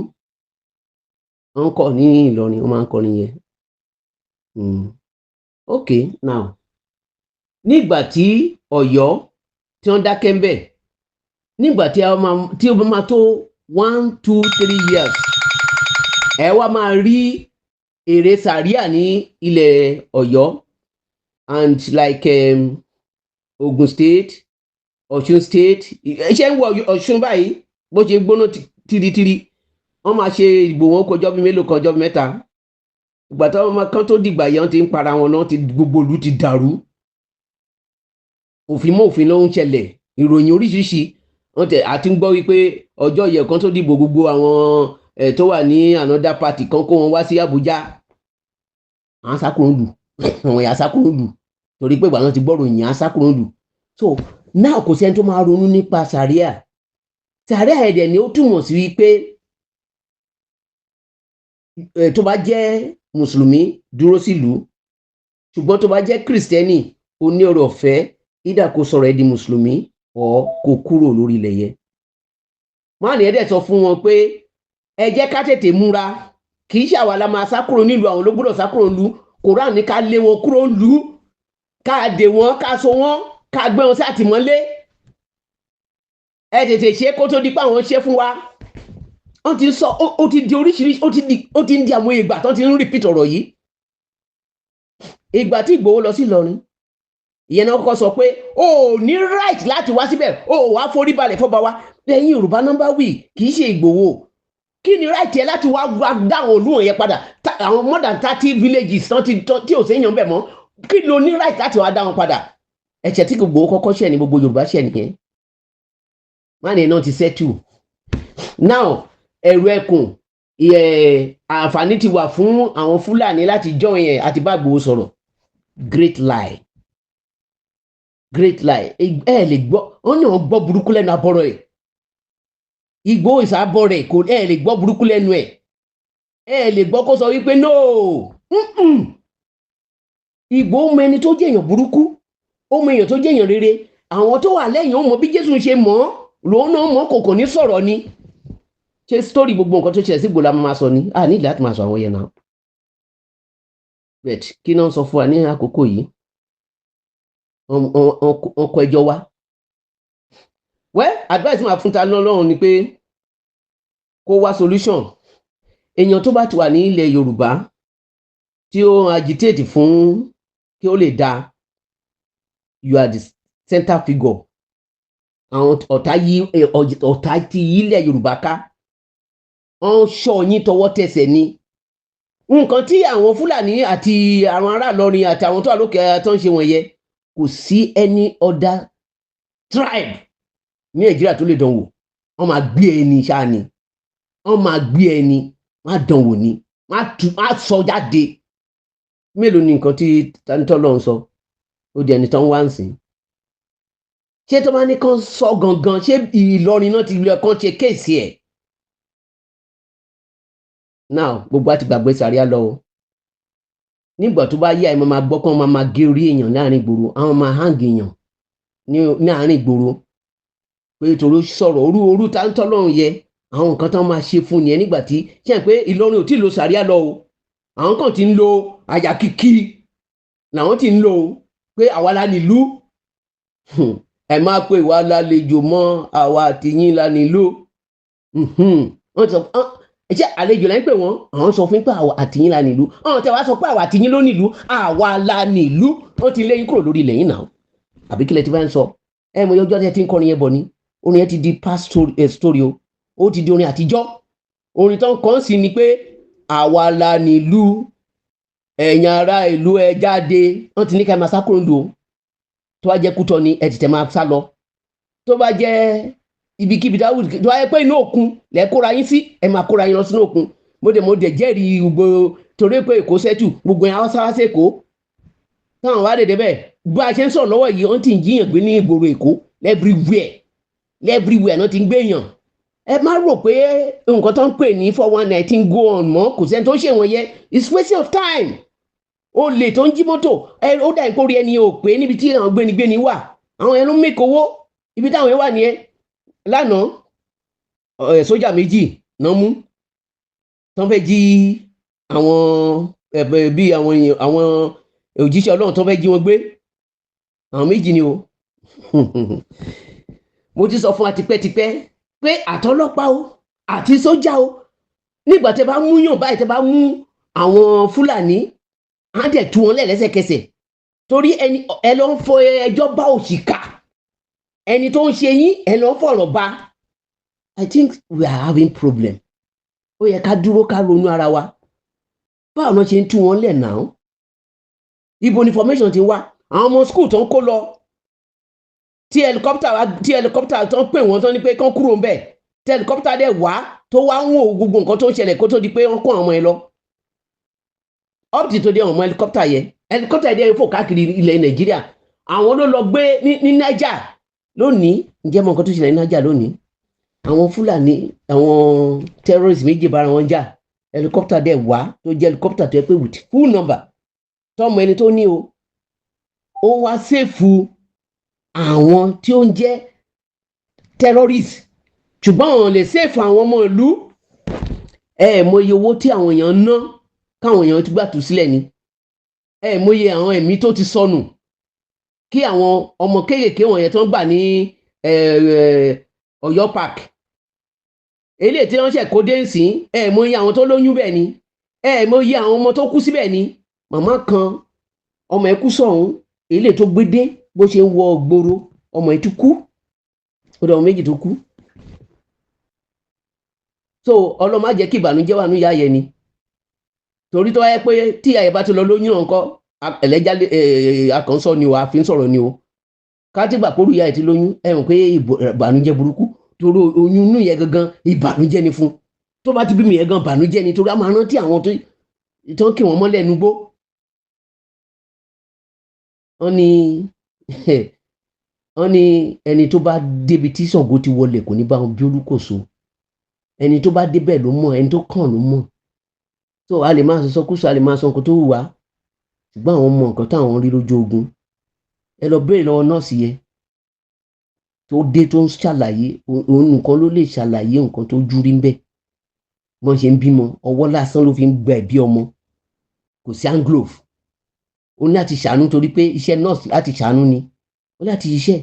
Wọ́n ń kọ́ ní Ìlọrin, wọ́n máa ń kọrin yẹn. Ok, now, nígbà tí Ọ̀yọ́ tí wọ́n dákẹ́ ń bẹ̀, nígbà tí a máa tí ó máa tó 1, 2, 3 years, ẹ wá máa rí èrè sàríà ní ilẹ̀ Ọ̀yọ́ and like Ogun State, Ọ̀ṣun State. Ṣé ń wọ Ọ̀ṣun báyìí bó ṣe gbóná tiritiri? Wọ́n máa ṣe ìbò wọn kọjọ́ bí mélòó kan, ọjọ́ bí mẹ́ta. Ìgbà tó wọn kan tó dìgbà yẹn, wọ́n ti ń para wọn náà, ti gbogbo ìlú ti dàrú. Òfin mọ́ òfin ló ń ṣẹlẹ̀. Ìròyìn oríṣiríṣi wọ́n tẹ̀ àti ń gbọ́ wípé ọjọ́ yẹ kan tó dìbò, gbogbo àwọn ẹ̀ tó wà ní another party kan kó wọn wá sí Àbújá. Àwọn sákúrò lù, àwọn èèyàn sákúrò lù, torí pé ìgbà náà ti gbọ́rò yìí, sákúrò lù. So now, kò sẹ́ni tó máa ronú nípa sàríà. Sàríà ẹ̀dẹ̀ ni ó túmọ̀ sí wípé tó bá jẹ́ mùsùlùmí, dúró sílùú, ṣùgbọ́n tó bá jẹ́ kìrìsìtẹ́nì, o ní ọ̀rọ̀ ọ̀fẹ́ ìdá kó sọ̀rọ̀ ẹ di mùsùlùmí ọ̀ kó kúrò lórí ilẹ̀ yẹn. Máàní ẹ̀ dẹ̀ sọ fún wọn pé ẹ jẹ́ ká tètè múra. Kì í ṣàwà la máa sá kúrò nílùú, àwọn ló gbọ́dọ̀ sá kúrò nílùú. Koran ní ká lé wọn kúrò nílùú, ká dè wọn, ká so wọn, ká gbé wọn sí àtìmọ́lé. Ẹ tètè ṣe kó tó di pé àwọn ṣe fún wa. Wọ́n ti sọ, ó ti di oríṣiríṣi, ó ti ń di àwọn ìgbà tó ti ń repeat ọ̀rọ̀ yìí. Ìgbà tí Ìgbòho lọ sí Ìlọrin, ìyẹn náà kọ́kọ́ sọ pé o ò ní right láti wá síbẹ̀, o ò wá forí balẹ̀ fọba wa. Lẹ́yìn Yorùbá nọ́mbà wì, kì í ṣe Ìgbòho. Kí ni right yẹ láti wá wá dáwọn olúwọ̀n yẹn padà? Àwọn more than 30 villages tán ti tí ò séèyàn bẹ̀ mọ́, kí ló ní right láti wá dá wọn padà? Ẹ̀ṣẹ̀ tí Ìgbòho kọ́kọ́ ṣẹ̀ ní gbogbo Yorùbá ṣẹ̀ nìyẹn. Má ní náà ti settle now. Ẹ̀rù ẹkùn, àǹfààní ti wà fún àwọn Fúlàní láti join ẹ̀ àti bá Ìgbòho sọ̀rọ̀. Great lie, great lie. Ẹ lè gbọ́, wọ́n ní wọ́n gbọ́ burúkú lẹ́nu abọ́rọ̀ ẹ̀. Ìgbòho ìsàbọ̀ rẹ̀ kò, ẹ lè gbọ́ burúkú lẹ́nu ẹ̀. Ẹ lè gbọ́ kó sọ wípé no. Ìgbòho mọ ẹni tó jẹ́ èèyàn burúkú, ó mọ èèyàn tó jẹ́ èèyàn rere. Àwọn tó wà lẹ́yìn, ó mọ bí Jésù ṣe mọ̀ ọ́ lòun náà mọ̀, kò ní sọ̀rọ̀ ni. Ṣé story gbogbo nǹkan tó ṣẹlẹ̀ sí Ìgbòho la máa sọ ni? A nílò láti máa sọ àwọn yẹn náà. But kí náà sọ fún wa ní àkókò yìí? Wọ́n kọ ẹjọ́ wá. Well, advice máa fún ta lọ́lọ́run ni pé kó wá solution. Èèyàn tó bá ti wà ní ilẹ̀ Yorùbá Tí ó ń agitate fún kí ó lè dáa, you are the center figure. Àwọn ọ̀tá yí, ọ̀tá ti yílẹ̀ Yorùbá ká, wọ́n ń ṣọ́ yín tọwọ́ tẹsẹ̀ ni. Nǹkan tí àwọn Fúlàní àti àwọn ará Ìlọrin àti àwọn tó wà lókè tó ń ṣe wọ̀nyẹn, kò sí any other tribe ní Nàìjíríà tó lè dán wò. Wọ́n máa gbé ẹni ṣáà ni, wọ́n máa gbé ẹni, wọ́n á dán wò ni, wọ́n á tu, wọ́n á sọ jáde. Mélòó ni nǹkan tí Tani ń sọ? Ó di ẹni tó ń wá ń sìn. Ṣé tó bá ní kán sọ gangan, ṣé Ìlọrin náà ti lọ kán ṣe case ẹ̀ now? Gbogbo àti gbàgbé sàríà lọ o. Nígbà tó bá yá, ẹ máa gbọ́ kán máa gé orí èèyàn láàrin ìgboro, àwọn máa hang èèyàn ní àárín ìgboro pé torí ó sọ̀rọ̀ orú orú tá ń tọ́lọ́run yẹ. Àwọn nǹkan tó máa ṣe fún yẹn nígbà tí ṣe é pé Ìlọrin ò tí ì lo sàríà lọ o, àwọn kan ti ń lo àyà kìkì làwọn ti ń lò ó pé àwa la nílùú. Ẹ má pè wá lálejò mọ́, àwa àtìyín la nílùú. Wọ́n ti sọ ẹ ṣe àlejò lẹ́yìn pé wọ́n àwọn sọ fún pé àwa àtìyín la nílùú. Àwọn tẹ wá sọ pé àwa àtìyín ló nílùú, àwa la nílùú. Wọ́n ti léyìn kúrò lórí ilẹ̀ yìí náà, àbí kílẹ̀ tí wọ́n ń sọ? Ẹ mọ ọjọ́ tí ẹ ti ń kọrin yẹn bọ̀ ni. Orin yẹn ti di past story, story o. Ó ti di orin àtijọ́. Orin tó ń kọ́ sí ni pé àwa la nílùú, ẹ̀yin ará ìlú, ẹ jáde. Wọ́n ti ní ká ẹ máa sá kúrò nílùú o. Tó bá jẹ́ Kútọ́ ni, ẹ tètè máa sá lọ. Tó bá jẹ́ ibikíbi tó bá yẹ pé inú òkun lẹ kóra yín sí, ẹ máa kóra yín lọ sínú òkun. Mo dẹ̀ jẹ́rìí gbogbo torí pé Èkó sẹ́tù, gbogbo yẹn àwọn sáwá sí Èkó táwọn wá dèdè bẹ́ẹ̀. Bá a ṣe ń sọ̀rọ̀ lọ́wọ́ yìí, wọ́n ti ń jíyàn gbé ní ìgboro Èkó. Everywhere, everywhere náà ti ń gbéyàn. Ẹ má rò pé nǹkan tó ń pè ní 419 ti ń go on mọ́. Kò sẹ́ni tó ń ṣe wọ̀nyẹn. It's wasting of time. Olè tó ń jí mọ́tò ẹ, ó dà ìkórè ẹni ò pé níbi tí àwọn gbénigbéni wà, àwọn yẹn ló ń make owó. Ibi táwọn yẹn wà nìyẹn. Lánàá, sójà méjì náà mú tó ń fẹ́ jí àwọn bí àwọn èèyàn, àwọn òjíṣẹ́ Ọlọ́run tó fẹ́ jí wọn gbé. Àwọn méjì ni o. Mo ti sọ fún wa tipẹ́tipẹ́ pé àtọlọ́pàá o àti sójà o, nígbà tẹ́ bá mú yàn báyìí, tẹ́ bá mú àwọn Fúlàní, á dẹ̀ tú wọn lẹ́sẹ̀kẹsẹ̀, torí ẹni ẹ lọ ń fọ ẹjọ́ bá òṣìkà, ẹni tó ń ṣe yín, ẹ lọ ń fọ̀rọ̀ bá. I think we are having problem. Ó yẹ ká dúró, ká ronú ara wa. Báwo ló ṣe ń tú wọn lẹ̀ náà? Ibo ni information ti wá? Àwọn ọmọ school tó ń kó lọ, tí helicopter wá, tí helicopter tó ń pè wọ́n, tó ní pé kán kúrò ń bẹ̀, tí helicopter dẹ̀ wá, tó wá ń wò gbogbo nǹkan tó ń ṣẹlẹ̀ kó tó di pé wọ́n kó àwọn ọmọ yẹn lọ, up to today, àwọn ọmọ helicopter yẹn, helicopter yẹn fò káàkiri ilẹ̀ Nàìjíríà. Àwọn ló lọ gbé ní Niger lónìí. Ǹjẹ́ mọ nǹkan tó ṣẹlẹ̀ ní Niger lónìí? Àwọn Fúlàní, àwọn terrorist méjì bára wọn jà. Helicopter dẹ̀ wá, tó jẹ́ helicopter tó yẹ pé with full number tọmọ ẹni tó ní o, ó wá save àwọn tí ó ń jẹ́ terrorist, ṣùgbọ́n àwọn lè save àwọn ọmọ ìlú. Ẹ ẹ̀ mọ iye owó tí àwọn èèyàn ná káwọn èèyàn ti gbà tú sílẹ̀ ni. Ẹ ẹ̀ mọ iye àwọn ẹ̀mí tó ti sọnù kí àwọn ọmọ kéékèèké wọ̀nyẹn tó ń gbà ní Ọ̀yọ́ Park, eléyìí tí wọ́n ṣẹ̀ kó dé nsìn. Ẹ ẹ̀ mọ iye àwọn tó lóyún bẹ́ẹ̀ ni. Ẹ ẹ̀ mọ iye àwọn ọmọ tó kú síbẹ̀ ni. Màmá kan, ọmọ ẹ̀ kú sọ̀hún. Eléyìí tó gbé dé, bó ṣe ń wọ gbòòrò, ọmọ ẹ̀ ti kú. Ó dọ̀, ọmọ méjì tó kú. So Ọlọ́run má jẹ́ kí ìbànújẹ́ wà ní ìyá yẹn ni, torí tó wáyé pé tí ìyá yẹn bá ti lọ lóyún náà ńkọ́? Ẹlẹ́jà akànṣọ́ ni o, àfi ń sọ̀rọ̀ ni o. Kátìgbà kóru ìyá yẹn ti lóyún, ẹ mọ̀ pé ìbànújẹ́ burúkú, torí oyún inú yẹn gangan, ìbànújẹ́ ni fún. Tó bá ti bímọ yẹn gan, ìbànújẹ́ ni, torí a máa rántí àwọn tó ń kí wọ́n mọ́lẹ̀ nugbó. Wọ́n ní ẹni tó bá débi tí Ṣàngó ti wọlé, kò ní bá wọn bí olúkòso. Ẹni tó bá débẹ̀ ló mọ̀, ẹni tó kàn ló mọ̀. Tó a lè máa sọ sọkúsọ, a lè máa sọ nǹkan tó wù wá, ṣùgbọ́n àwọn mọ nǹkan táwọn rí lójú ogun. Ẹ lọ béèrè lọ́wọ́ nọ́ọ̀sì yẹn tó dé, tó ń ṣàlàyé. Òun nìkan ló lè ṣàlàyé nǹkan tó jú rí ń bẹ̀. Bọ́n ṣe ń bímọ, ọwọ́ lásán ló fi ń gba ẹ̀bí ọmọ, kò sí hand glove. Ó ní láti ṣàánú, torí pé iṣẹ́ nọ́ọ̀sì láti ṣàánú ni, ó ní láti ṣiṣẹ́,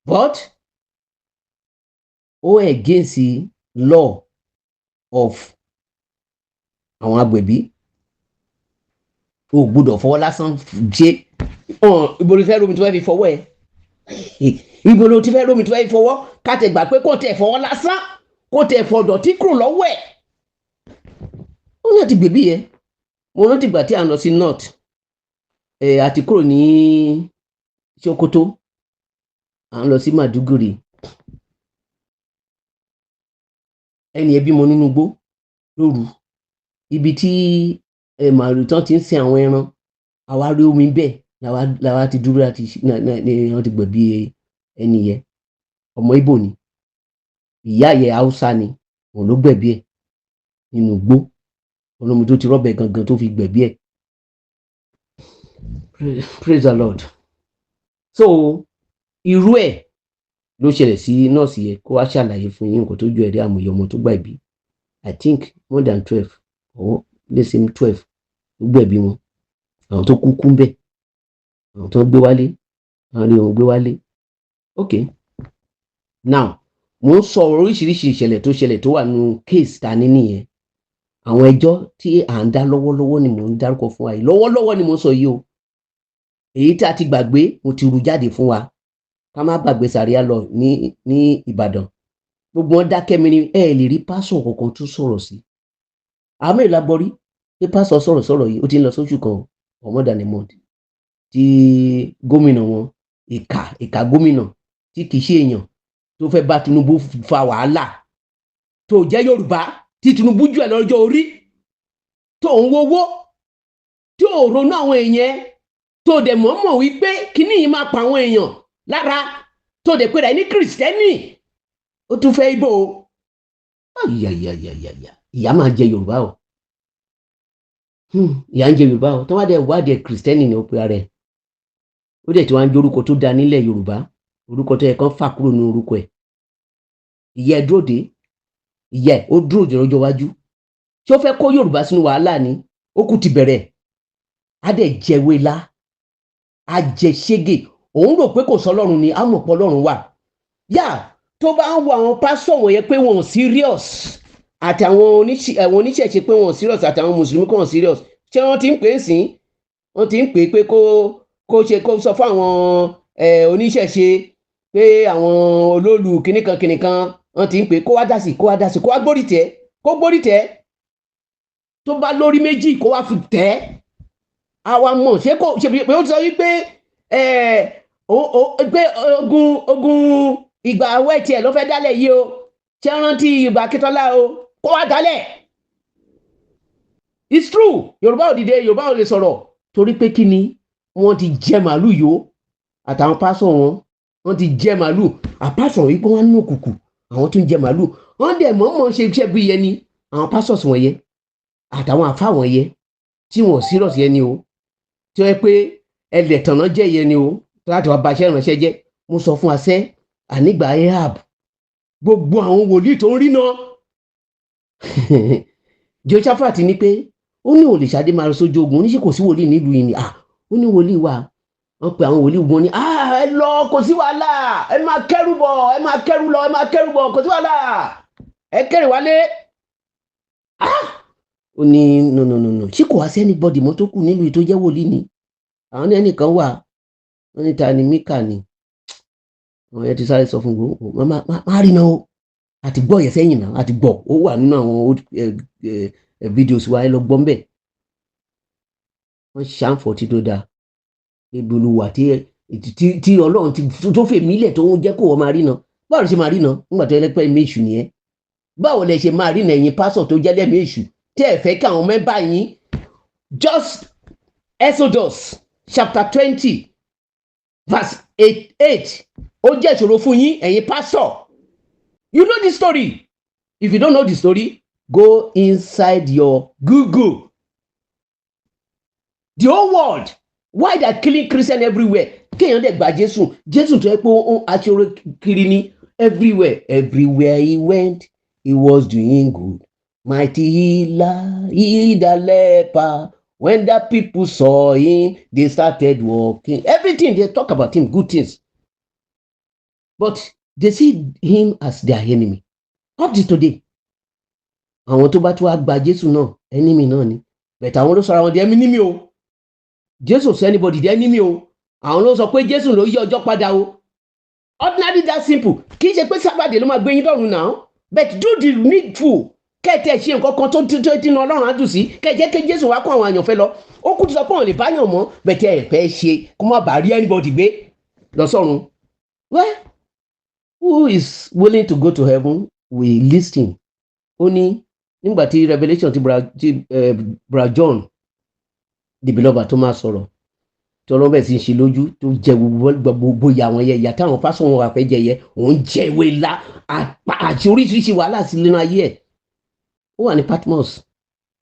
but ó against law of àwọn agbẹ̀bí. O ò gbọ́dọ̀ fọwọ́ lásán ṣe. Ibo ló fẹ́ rómi tó fẹ́ fi fọwọ́ ẹ? Ibo ló ti fẹ́ rómi tó fẹ́ fi fọwọ́? Ká tẹ̀ gbà pé kò tẹ̀ fọwọ́ lásán, kò tẹ̀ fọ̀dọ̀tí kúrò lọ́wọ́ ẹ̀, ó ní àti gbèbí yẹn. Mo rántí ìgbà tí à ń lọ sí north ẹ̀, àti kúrò ní Sokoto, à ń lọ sí Maiduguri. Ẹni ẹ bímọ nínú igbó lóru, ibi tí ẹ màlúù tán ti ń sin àwọn ẹran. Àwa rí omi bẹ́ẹ̀, làwa ti dúró láti ní wọ́n ti gbẹ̀bí ẹni yẹn. Ọmọ Ìgbò ni ìyá yẹn, Haúsá ni. Òun ló gbẹ̀bí ẹ̀ nínú igbó, olómi tó ti rọ́bẹ̀ gangan tó fi gbẹ̀bí ẹ̀. Praise the Lord. So irú ẹ̀ ló ṣẹlẹ̀ sí nọ́ọ̀sì yẹn. Kó wá ṣàlàyé fún yín nǹkan tó ju ẹ̀rí àmọ̀yẹ ọmọ tó gbẹ̀bí. I think more than 12 or let's say 12 ló gbẹ̀bí wọn. Àwọn tó kú kú ń bẹ̀, àwọn tó gbé wálé, àwọn rí wọn gbé wálé. Ok, now mo ń sọ oríṣiríṣi ìṣẹ̀lẹ̀ tó ṣẹlẹ̀ tó wà nínú case ta ní nìyẹn. Àwọn ẹjọ́ tí à ń dá lọ́wọ́lọ́wọ́ ni mò ń dárúkọ fún wa yìí. Lọ́wọ́lọ́wọ́ ni mò ń sọ yìí o. Èyí tí a ti gbàgbé, mo ti rú jáde fún wa ká má gbàgbé. Sàríà lọ ní Ìbàdàn, gbogbo wọn dákẹ́ mi ni. Ẹ lè rí pásọ̀ kankan tún sọ̀rọ̀ sí. Àmọ́ ìlà gbọ́rí pé pásọ̀ sọ̀rọ̀ sọ̀rọ̀ yìí, ó ti ń lọ sóṣù kan or more than a month tí gómìnà wọn, ìkà ìkà gómìnà tí kì í ṣe èèyàn, tó fẹ́ bá Tinubu fa wàhálà, tó jẹ́ Yorùbá, tí Tinubu jù ẹ̀ lọ́jọ́ orí, tó ń wowó, tí ò ronú àwọn èèyàn, tó dẹ̀ mọ̀ọ́mọ̀ wípé kíní yìí máa pa àwọn èèyàn lára, tó dẹ̀ pé rẹ̀ ní Kìrìsìtẹ́nì, ó tún fẹ́ ibo. Ayayayaya, ìyá máa jẹ Yorùbá o. Ìyá ń jẹ Yorùbá o. Tó wá dẹ̀ wádìí ẹ̀, Kìrìsìtẹ́nì ni ó pe ara ẹ̀. Ó dẹ̀ tí wọ́n á ń jẹ́ orúkọ tó da nílẹ̀ Yorùbá, orúkọ tó yẹ kán fà kúrò ní orúkọ ẹ̀. Ìyá ẹ̀ dúró dé, ìyá ẹ̀ ó dúró dé lọ́jọ́ iwájú. Ṣé ó fẹ́ kó Yorùbá sínú wàhálà ni? Ó kù ti bẹ̀rẹ̀, á dẹ̀ jẹ̀wé la, á jẹ ṣégè. Òun rò pé kò sọ Ọlọ́run ni, á mọ̀ pé Ọlọ́run wà. Yá tó bá ń wo àwọn pásítọ̀ wọ̀nyẹn pé wọn ò serious, àti àwọn oníṣẹ̀ṣe pé wọn ò serious, àti àwọn mùsùlùmí kò serious, ṣé wọ́n ti ń pè é sìn? Wọ́n ti ń pè é pé kó ṣe, kó sọ fún àwọn oníṣẹ̀ṣe pé àwọn olóòlù kìnìkan kìnìkan. Wọ́n ti ń pè é kó wá dá sí, kó wá dá sí, kó wá gbórí tẹ̀, kó gbórí tẹ̀. Tó bá lórí méjì, kó wá fi tẹ̀. Àwa mọ̀ ṣé kò ṣe pé ó sọ wípé pé ogun ìgbà awẹ́ tiẹ̀ ló fẹ́ dálẹ̀ yìí o. Ṣé rántí ìgbà Akíntọ́lá o? Kó wá dálẹ̀. It's true, Yorùbá ò dìde, Yorùbá ò lè sọ̀rọ̀ torí pé kí ni? Wọ́n ti jẹ màálù yó, àtàwọn pásọ̀ wọn, wọ́n ti jẹ màálù. Àpásọ̀ wípé wọ́n nù kùkù, àwọn tó ń jẹ màálù, wọ́n dẹ̀ mọ̀ọ́mọ̀ ṣe iṣẹ́ bí yẹn ni. Àwọn pásọ̀ wọn yẹ, àtàwọn àfa wọn yẹ, tí wọn serious yẹn ni o, tí wọ́n pé ẹlẹ́tànà jẹ́ yẹn ni o, láti wá baṣẹ́ ìránṣẹ́ jẹ́. Mo sọ fún asẹ́ ànígbà Ahab, gbogbo àwọn wòlíì tó ń rí náà, Jehoshaphat ní pé ó ní òlè ṣadé máa lọ sójú ogun. Oníṣẹ́ kò sí wòlíì nílùú yìí ni. Ah, ó ní wòlíì wà. Wọ́n pe àwọn wòlíì wọn ní, ah, ẹ lọ, kò sí wàhálà, ẹ máa kẹ́rù bọ̀, ẹ máa kẹ́rù lọ, ẹ máa kẹ́rù bọ̀, kò sí wàhálà, ẹ kẹ́rù wálé. Ah, ó ní no, no, no, no, ṣé kò wá sí anybody mọ́ tó kù nílùú yìí tó jẹ́ wòlíì ni? Àwọn ní ẹnìkan wà. Wọ́n ní ta ni? Míkà ni. Àwọn yẹn ti sáré sọ fún gbogbo má má rí náà o. Àti gbọ́ yẹn sẹ́yìn náà, àti gbọ́ ó wà nínú àwọn old videos wa, ẹ lọ gbọ́ mbẹ̀. Wọ́n ṣàǹfọ̀tì tó dáa ebi olúwa tí Ọlọ́run ti tó fèmí lẹ̀ tó ń jẹ́ kó wọ́n máa rí náà. Báwo lè ṣe máa rí náà nígbà tó yẹ pé ẹ̀mí èṣù nìyẹn? Báwo lẹ ṣe máa rí náà, ẹ̀yin pásọ̀ tó jẹ́ lẹ́mí èṣù, tẹ́ ẹ̀ fẹ́ kí àwọn member yín? Just Exodus chapter 20 verse 8, ó jẹ́ ìṣòro fún yín, ẹ̀yin pásọ̀. You know the story. If you don't know the story, go inside your Google. The whole world, why they are killing Christian everywhere? Kéèyàn dẹ̀ gba Jésù, Jésù tó yẹ pé ó aṣọ́rò kiri ní everywhere. Everywhere he went, he was doing good. Mighty healer, heal the leper. When the people saw him, they started walking. Everything they talk about him, good things, but they see him as their enemy up to today. Àwọn tó bá tún wá gba Jésù náà, enemy náà ni. Bẹ̀tẹ̀ àwọn ló sọ ara wọn di enemy o. Jésù sọ anybody di enemy o. Àwọn ló sọ pé Jésù ló yí ọjọ́ padà o. Ordinary, that simple. Kì í ṣe pé Sabbath ló máa gbé yín dọ̀run náà, but do the needful. Kẹ́ẹ̀tẹ̀ ṣe nǹkan kan tó tí inú Ọlọ́run á dùn sí, kẹ́ẹ̀ kí Jésù wá kó àwọn àyànfẹ́ lọ. Ó kú ti sọ pé òun lè báyàn mọ́ bẹ̀tẹ̀ ẹ̀ fẹ́ ṣe kó má bàa rí anybody gbé lọ sọ́run. Well, who is willing to go to heaven will listen. Ó ní nígbà tí revelation ti bra John the Beloved tó máa sọ̀rọ̀, tí Ọlọ́run bẹ̀ sí ń ṣe lójú, tó jẹ gbogbo ìyà àwọn yẹn, ìyà táwọn pásọ̀ wọn wà fẹ́ jẹ yẹ, òun jẹ ìwé ńlá àti oríṣiríṣi wàhálà sí nínú ayé ẹ̀. Ó wà ní Patmos,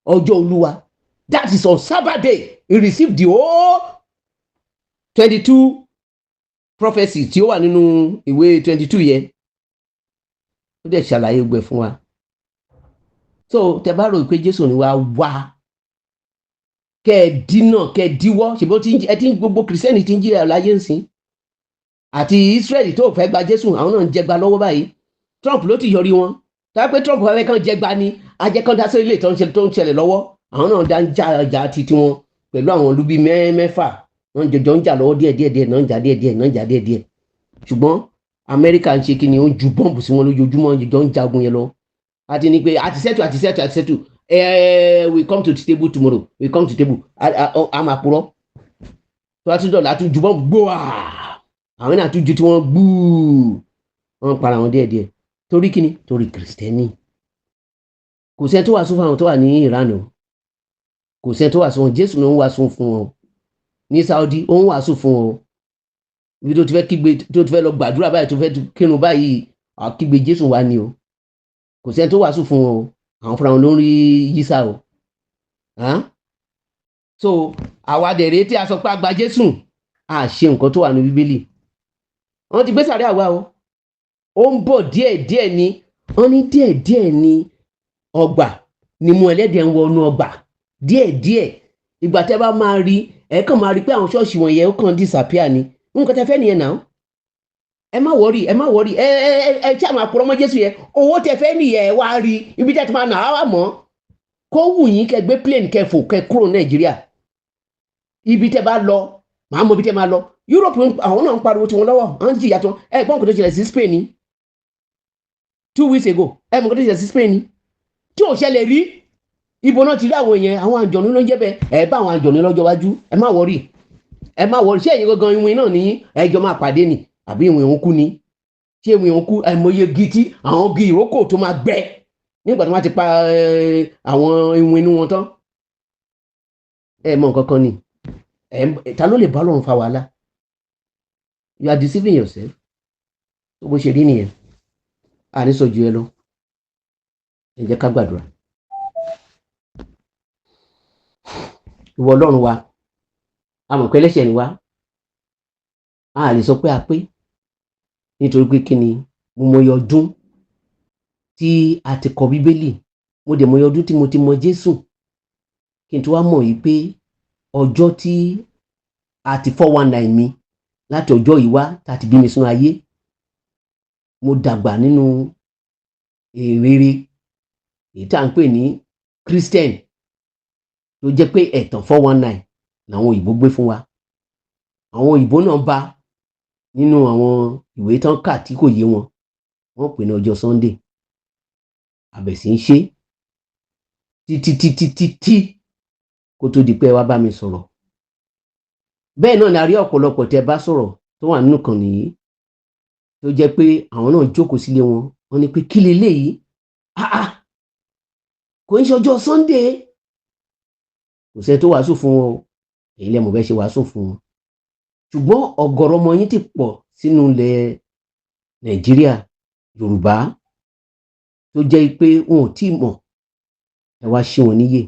ọjọ́ Olúwa, that is on Sabbath day, he received the whole 22 prophecy tí ó wà nínú ìwé 22 yẹn. Ó dẹ̀ ṣàlàyé gbẹ fún wa. So tẹ bá rò pé Jésù ni wàá wá kẹ ẹ dínà, kẹ ẹ díwọ́, ṣèbó tí ẹ ti ń gbogbo Christian ti ń jíra láyé ń sìn, àti Israẹli tó fẹ́ gba Jésù, àwọn náà ń jẹgba lọ́wọ́ báyìí. Trump ló ti yọrí wọn. Táwọn pé Trump fẹ́ kàn jẹgba ni ajẹ́kàn dá sí ilé tó ń ṣẹlẹ̀ lọ́wọ́. Àwọn náà dá ń já ọjà títí wọn pẹ̀lú àwọn olúbi mẹ́fà. Wọ́n jọjọ ń jà lọ́wọ́ díẹ̀ díẹ̀ díẹ̀ náà, ń jà díẹ̀ díẹ̀ náà, ń jà díẹ̀ díẹ̀. Ṣùgbọ́n Amẹ́ríkà ń ṣe kí ni? Ó ń ju bọ́ǹbù sí wọn lójoojúmọ́, jọjọ ń jagun yẹn lọ. Àti ní pé àti settle, àti settle, àti settle. We come to the table tomorrow, we come to the table. A máa purọ́ tó a tún dọ̀là, a tún ju bọ́ǹbù gbóà, àwọn náà tún ju tí wọ́n gbúù. Wọ́n ń para wọn díẹ̀ díẹ̀. Torí kíni? Torí Christian. Kò sẹ́ni tó wàásù fún àwọn tó wà ní Iran o. Kò sẹ́ni tó wàásù fún wọn. Jésù ló ń wàásù fún wọn. Ní Saudi, ó ń wàásù fún wọn. Ibi tó ti fẹ́ kígbe, tó ti fẹ́ lọ gbàdúrà báyìí, tó fẹ́ kírun báyìí, kígbe Jésù wá ni o. Kò sẹ́ni tó wàásù fún wọn o. Àwọn fúnra wọn ló ń rí yísà o. So àwa dẹ̀rẹ̀ tí a sọ pé a gba Jésù, a ṣe nǹkan tó wà ní Bíbélì. Wọ́n ti gbé sàrẹ́ àwa o. Ó ń bọ̀ díẹ̀ díẹ̀ ni. Wọ́n ní díẹ̀ díẹ̀ ni ọgbà ni mú ẹlẹ́dẹ̀ ń wọnú ọgbà díẹ̀ díẹ̀. Ìgbà tẹ́ bá máa rí, ẹ kàn máa rí pé àwọn ṣọ́ọ̀ṣì wọ̀nyẹn, ó kàn disappear ni. Nǹkan tẹ́ fẹ́ nìyẹn náà. Ẹ má worry, ẹ má worry. Ẹ tí a máa purọ́ mọ́ Jésù yẹn, owó tẹ́ fẹ́ nìyẹn. Ẹ wá rí ibi tẹ́ ti máa nà á wà mọ́. Kó wù yín kẹ́ gbé plane, kẹ́ fò, kẹ́ kúrò Nàìjíríà. Ibi tẹ́ bá lọ, màá mọ ibi tẹ́ máa lọ. Europe, àwọn náà ń pariwo tiwọn lọ́wọ́, àwọn ń jìyà tó. Ẹ gbọ́n nǹkan tó ṣẹlẹ̀ sí Spain ní 2 weeks ago. Ẹ mọ̀ nǹkan tó ṣẹlẹ̀ sí Spain ní tí ò ṣẹlẹ̀ rí. Ibo náà ti rí àwọn èèyàn? Àwọn àjọ̀nú ló ń jẹ́ bẹ́ẹ̀. Ẹ bá àwọn àjọ̀nú lọ́jọ́ iwájú. Ẹ má worry, ẹ má worry. Ṣé ẹ̀yin gangan ìwìn náà ní ẹjọ́ máa pàdé ni, àbí ìwìn òun kú ni? Ṣé ìwìn òun kú? Àìmọye igi tí àwọn igi ìrókò tó máa gbẹ nígbà tí wọ́n ti pa àwọn ìwìn inú wọn tán. Ẹ mọ nǹkan kan ni. Ta ló lè bá Ọlọ́run fa wàhálà? You are deceiving yourself. Tó bó ṣe rí nìyẹn. Àní sọ ju ẹ lọ. Ẹ jẹ́ ká gbàdúrà. Ìwọ Ọlọ́run wa, a mọ̀ pé ẹlẹ́ṣẹ̀ ni wá. A lè sọ pé a pé, nítorí pé kí ni? Mo mọyì ọdún tí a ti kọ Bíbélì, mo dẹ̀ mọyì ọdún tí mo ti mọ Jésù, kí n tó wá mọ̀ yìí pé ọjọ́ tí a ti 419 mi láti ọjọ́ yìí wá tá a ti bí mi sínú ayé, mo dàgbà nínú ìrere èyí tá à ń pè ní Christian, tó jẹ́ pé ẹ̀tàn 419 làwọn òyìnbó gbé fún wa. Àwọn òyìnbó náà bá nínú àwọn ìwé tán kà tí kò yé wọn, wọ́n pè ní ọjọ́ Sunday. Àbẹ̀sí ń ṣe títí títí títí kó tó di pé ẹ wá bá mi sọ̀rọ̀. Bẹ́ẹ̀ náà ni a rí ọ̀pọ̀lọpọ̀ tẹ́ bá sọ̀rọ̀ tó wà nínú kan nìyí, tó jẹ́ pé àwọn náà jókòó sílé wọn, wọ́n ní pé kí leléyìí? Ah ah, kò ń ṣọjọ́ Sunday. Kò sẹ́ni tó wàásù fún wọn o. Èyí lẹ́mọ̀ bẹ́ẹ̀ ṣe wàásù fún wọn. Ṣùgbọ́n ọ̀gọ̀rọ̀ ọmọ yín ti pọ̀ sínú ilẹ̀ Nàìjíríà Yorùbá, tó jẹ́ pé wọn ò tí ì mọ̀. Ẹ wá ṣí wọn níyè.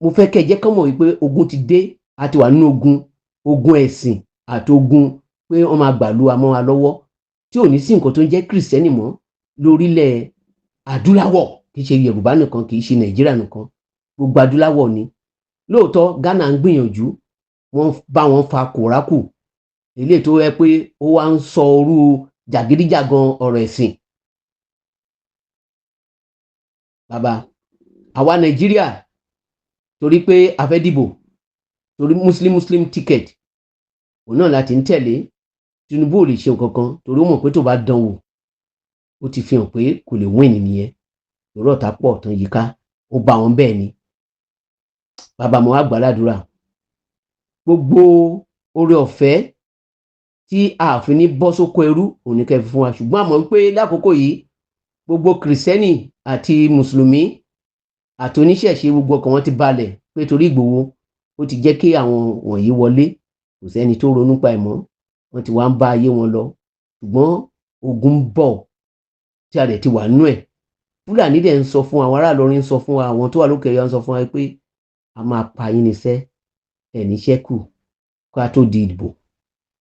Mo fẹ́ kẹ́ ẹ jẹ́ kán mọ̀ wípé ogun ti dé. A ti wà nínú ogun, ogun ẹ̀sìn àti ogun pé wọ́n máa gbàlú amọ́ wa lọ́wọ́, tí ò ní sí nǹkan tó ń jẹ́ Christian mọ́ lórílẹ̀ adúláwọ̀. Kì í ṣe Yorùbá nìkan, kì í ṣe Nàìjíríà nìkan, gbogbo adúláwọ̀ ni. Lóòótọ́, Ghana ń gbìyànjú, wọ́n bá wọn fa kòrákù ilé tó yẹ pé ó wá ń sọ orú jàgídíjàgan ọ̀rọ̀ ẹ̀sìn. Bàbá àwa Nàìjíríà, torí pé a fẹ́ dìbò. Torí Muslim Muslim ticket òun náà láti ń tẹ̀lé. Tinubu ò lè ṣe nǹkan kan torí ó mọ̀ pé tó bá dán wò, ó ti fi hàn pé kò lè win nìyẹn, lórí ọ̀tá pọ̀ tán yíká ó bá wọn. Bẹ́ẹ̀ ni, bàbá, mo wá gbàládùra, gbogbo oore ọ̀fẹ́ tí a fi ní bọ́ sóko ẹrú òun ní kẹ́ fi fún wa. Ṣùgbọ́n àmọ́ pé lákòókò yìí, gbogbo Kìrìsìtẹ́nì àti Mùsùlùmí àti oníṣẹ̀ṣe, gbogbo ọkàn wọn ti balẹ̀ pé torí Ìgbòho ó ti jẹ́ kí àwọn wọ̀nyí wọlé, kò sẹ́ni tó ronú pa ẹ̀ mọ́. Wọ́n ti wá ń bá ayé wọn lọ. Ṣùgbọ́n ogun ń bọ̀ tí a dẹ̀ ti wà nínú ẹ̀. Fúlàní dẹ̀ ń sọ fún àwọn ará Ìlọrin, ń sọ fún wa, àwọn tó wà lókè Ọya ń sọ fún wa pé a máa pa yín níṣẹ́ ẹ̀ níṣẹ́ kù ká tó di ìdìbò.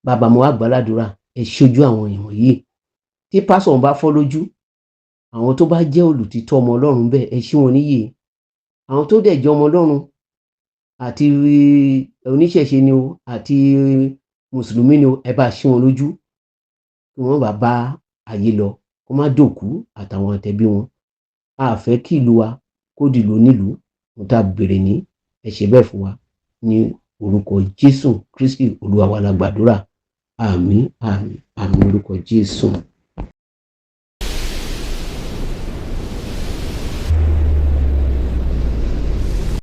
Bàbá, mo wá gbàládùra, ẹ ṣojú àwọn èèyàn yìí. Tí pásọ̀ bá fọ́ lójú, àwọn tó bá jẹ́ olùtítọ́ ọmọ Ọlọ́run bẹ́ẹ̀, ẹ ṣí wọn níyè. Àwọn tó dẹ̀ jẹ́ ọmọ Ọlọ́run, àti oníṣẹ̀ṣe ni o, àti Mùsùlùmí ni o, ẹ bá ṣí wọn lójú kí wọ́n bá bá ayé lọ, kó má dòkú àtàwọn àtẹ̀bí wọn. A fẹ́ kí ìlú wa kó dìlú onílùú. Ohun tá a béèrè ní, ẹ ṣe bẹ́ẹ̀ fún wa. Ní orúkọ Jésù Kristi Olúwa wa la gbàdúrà. Àmín, àmín, àmín, orúkọ Jésù.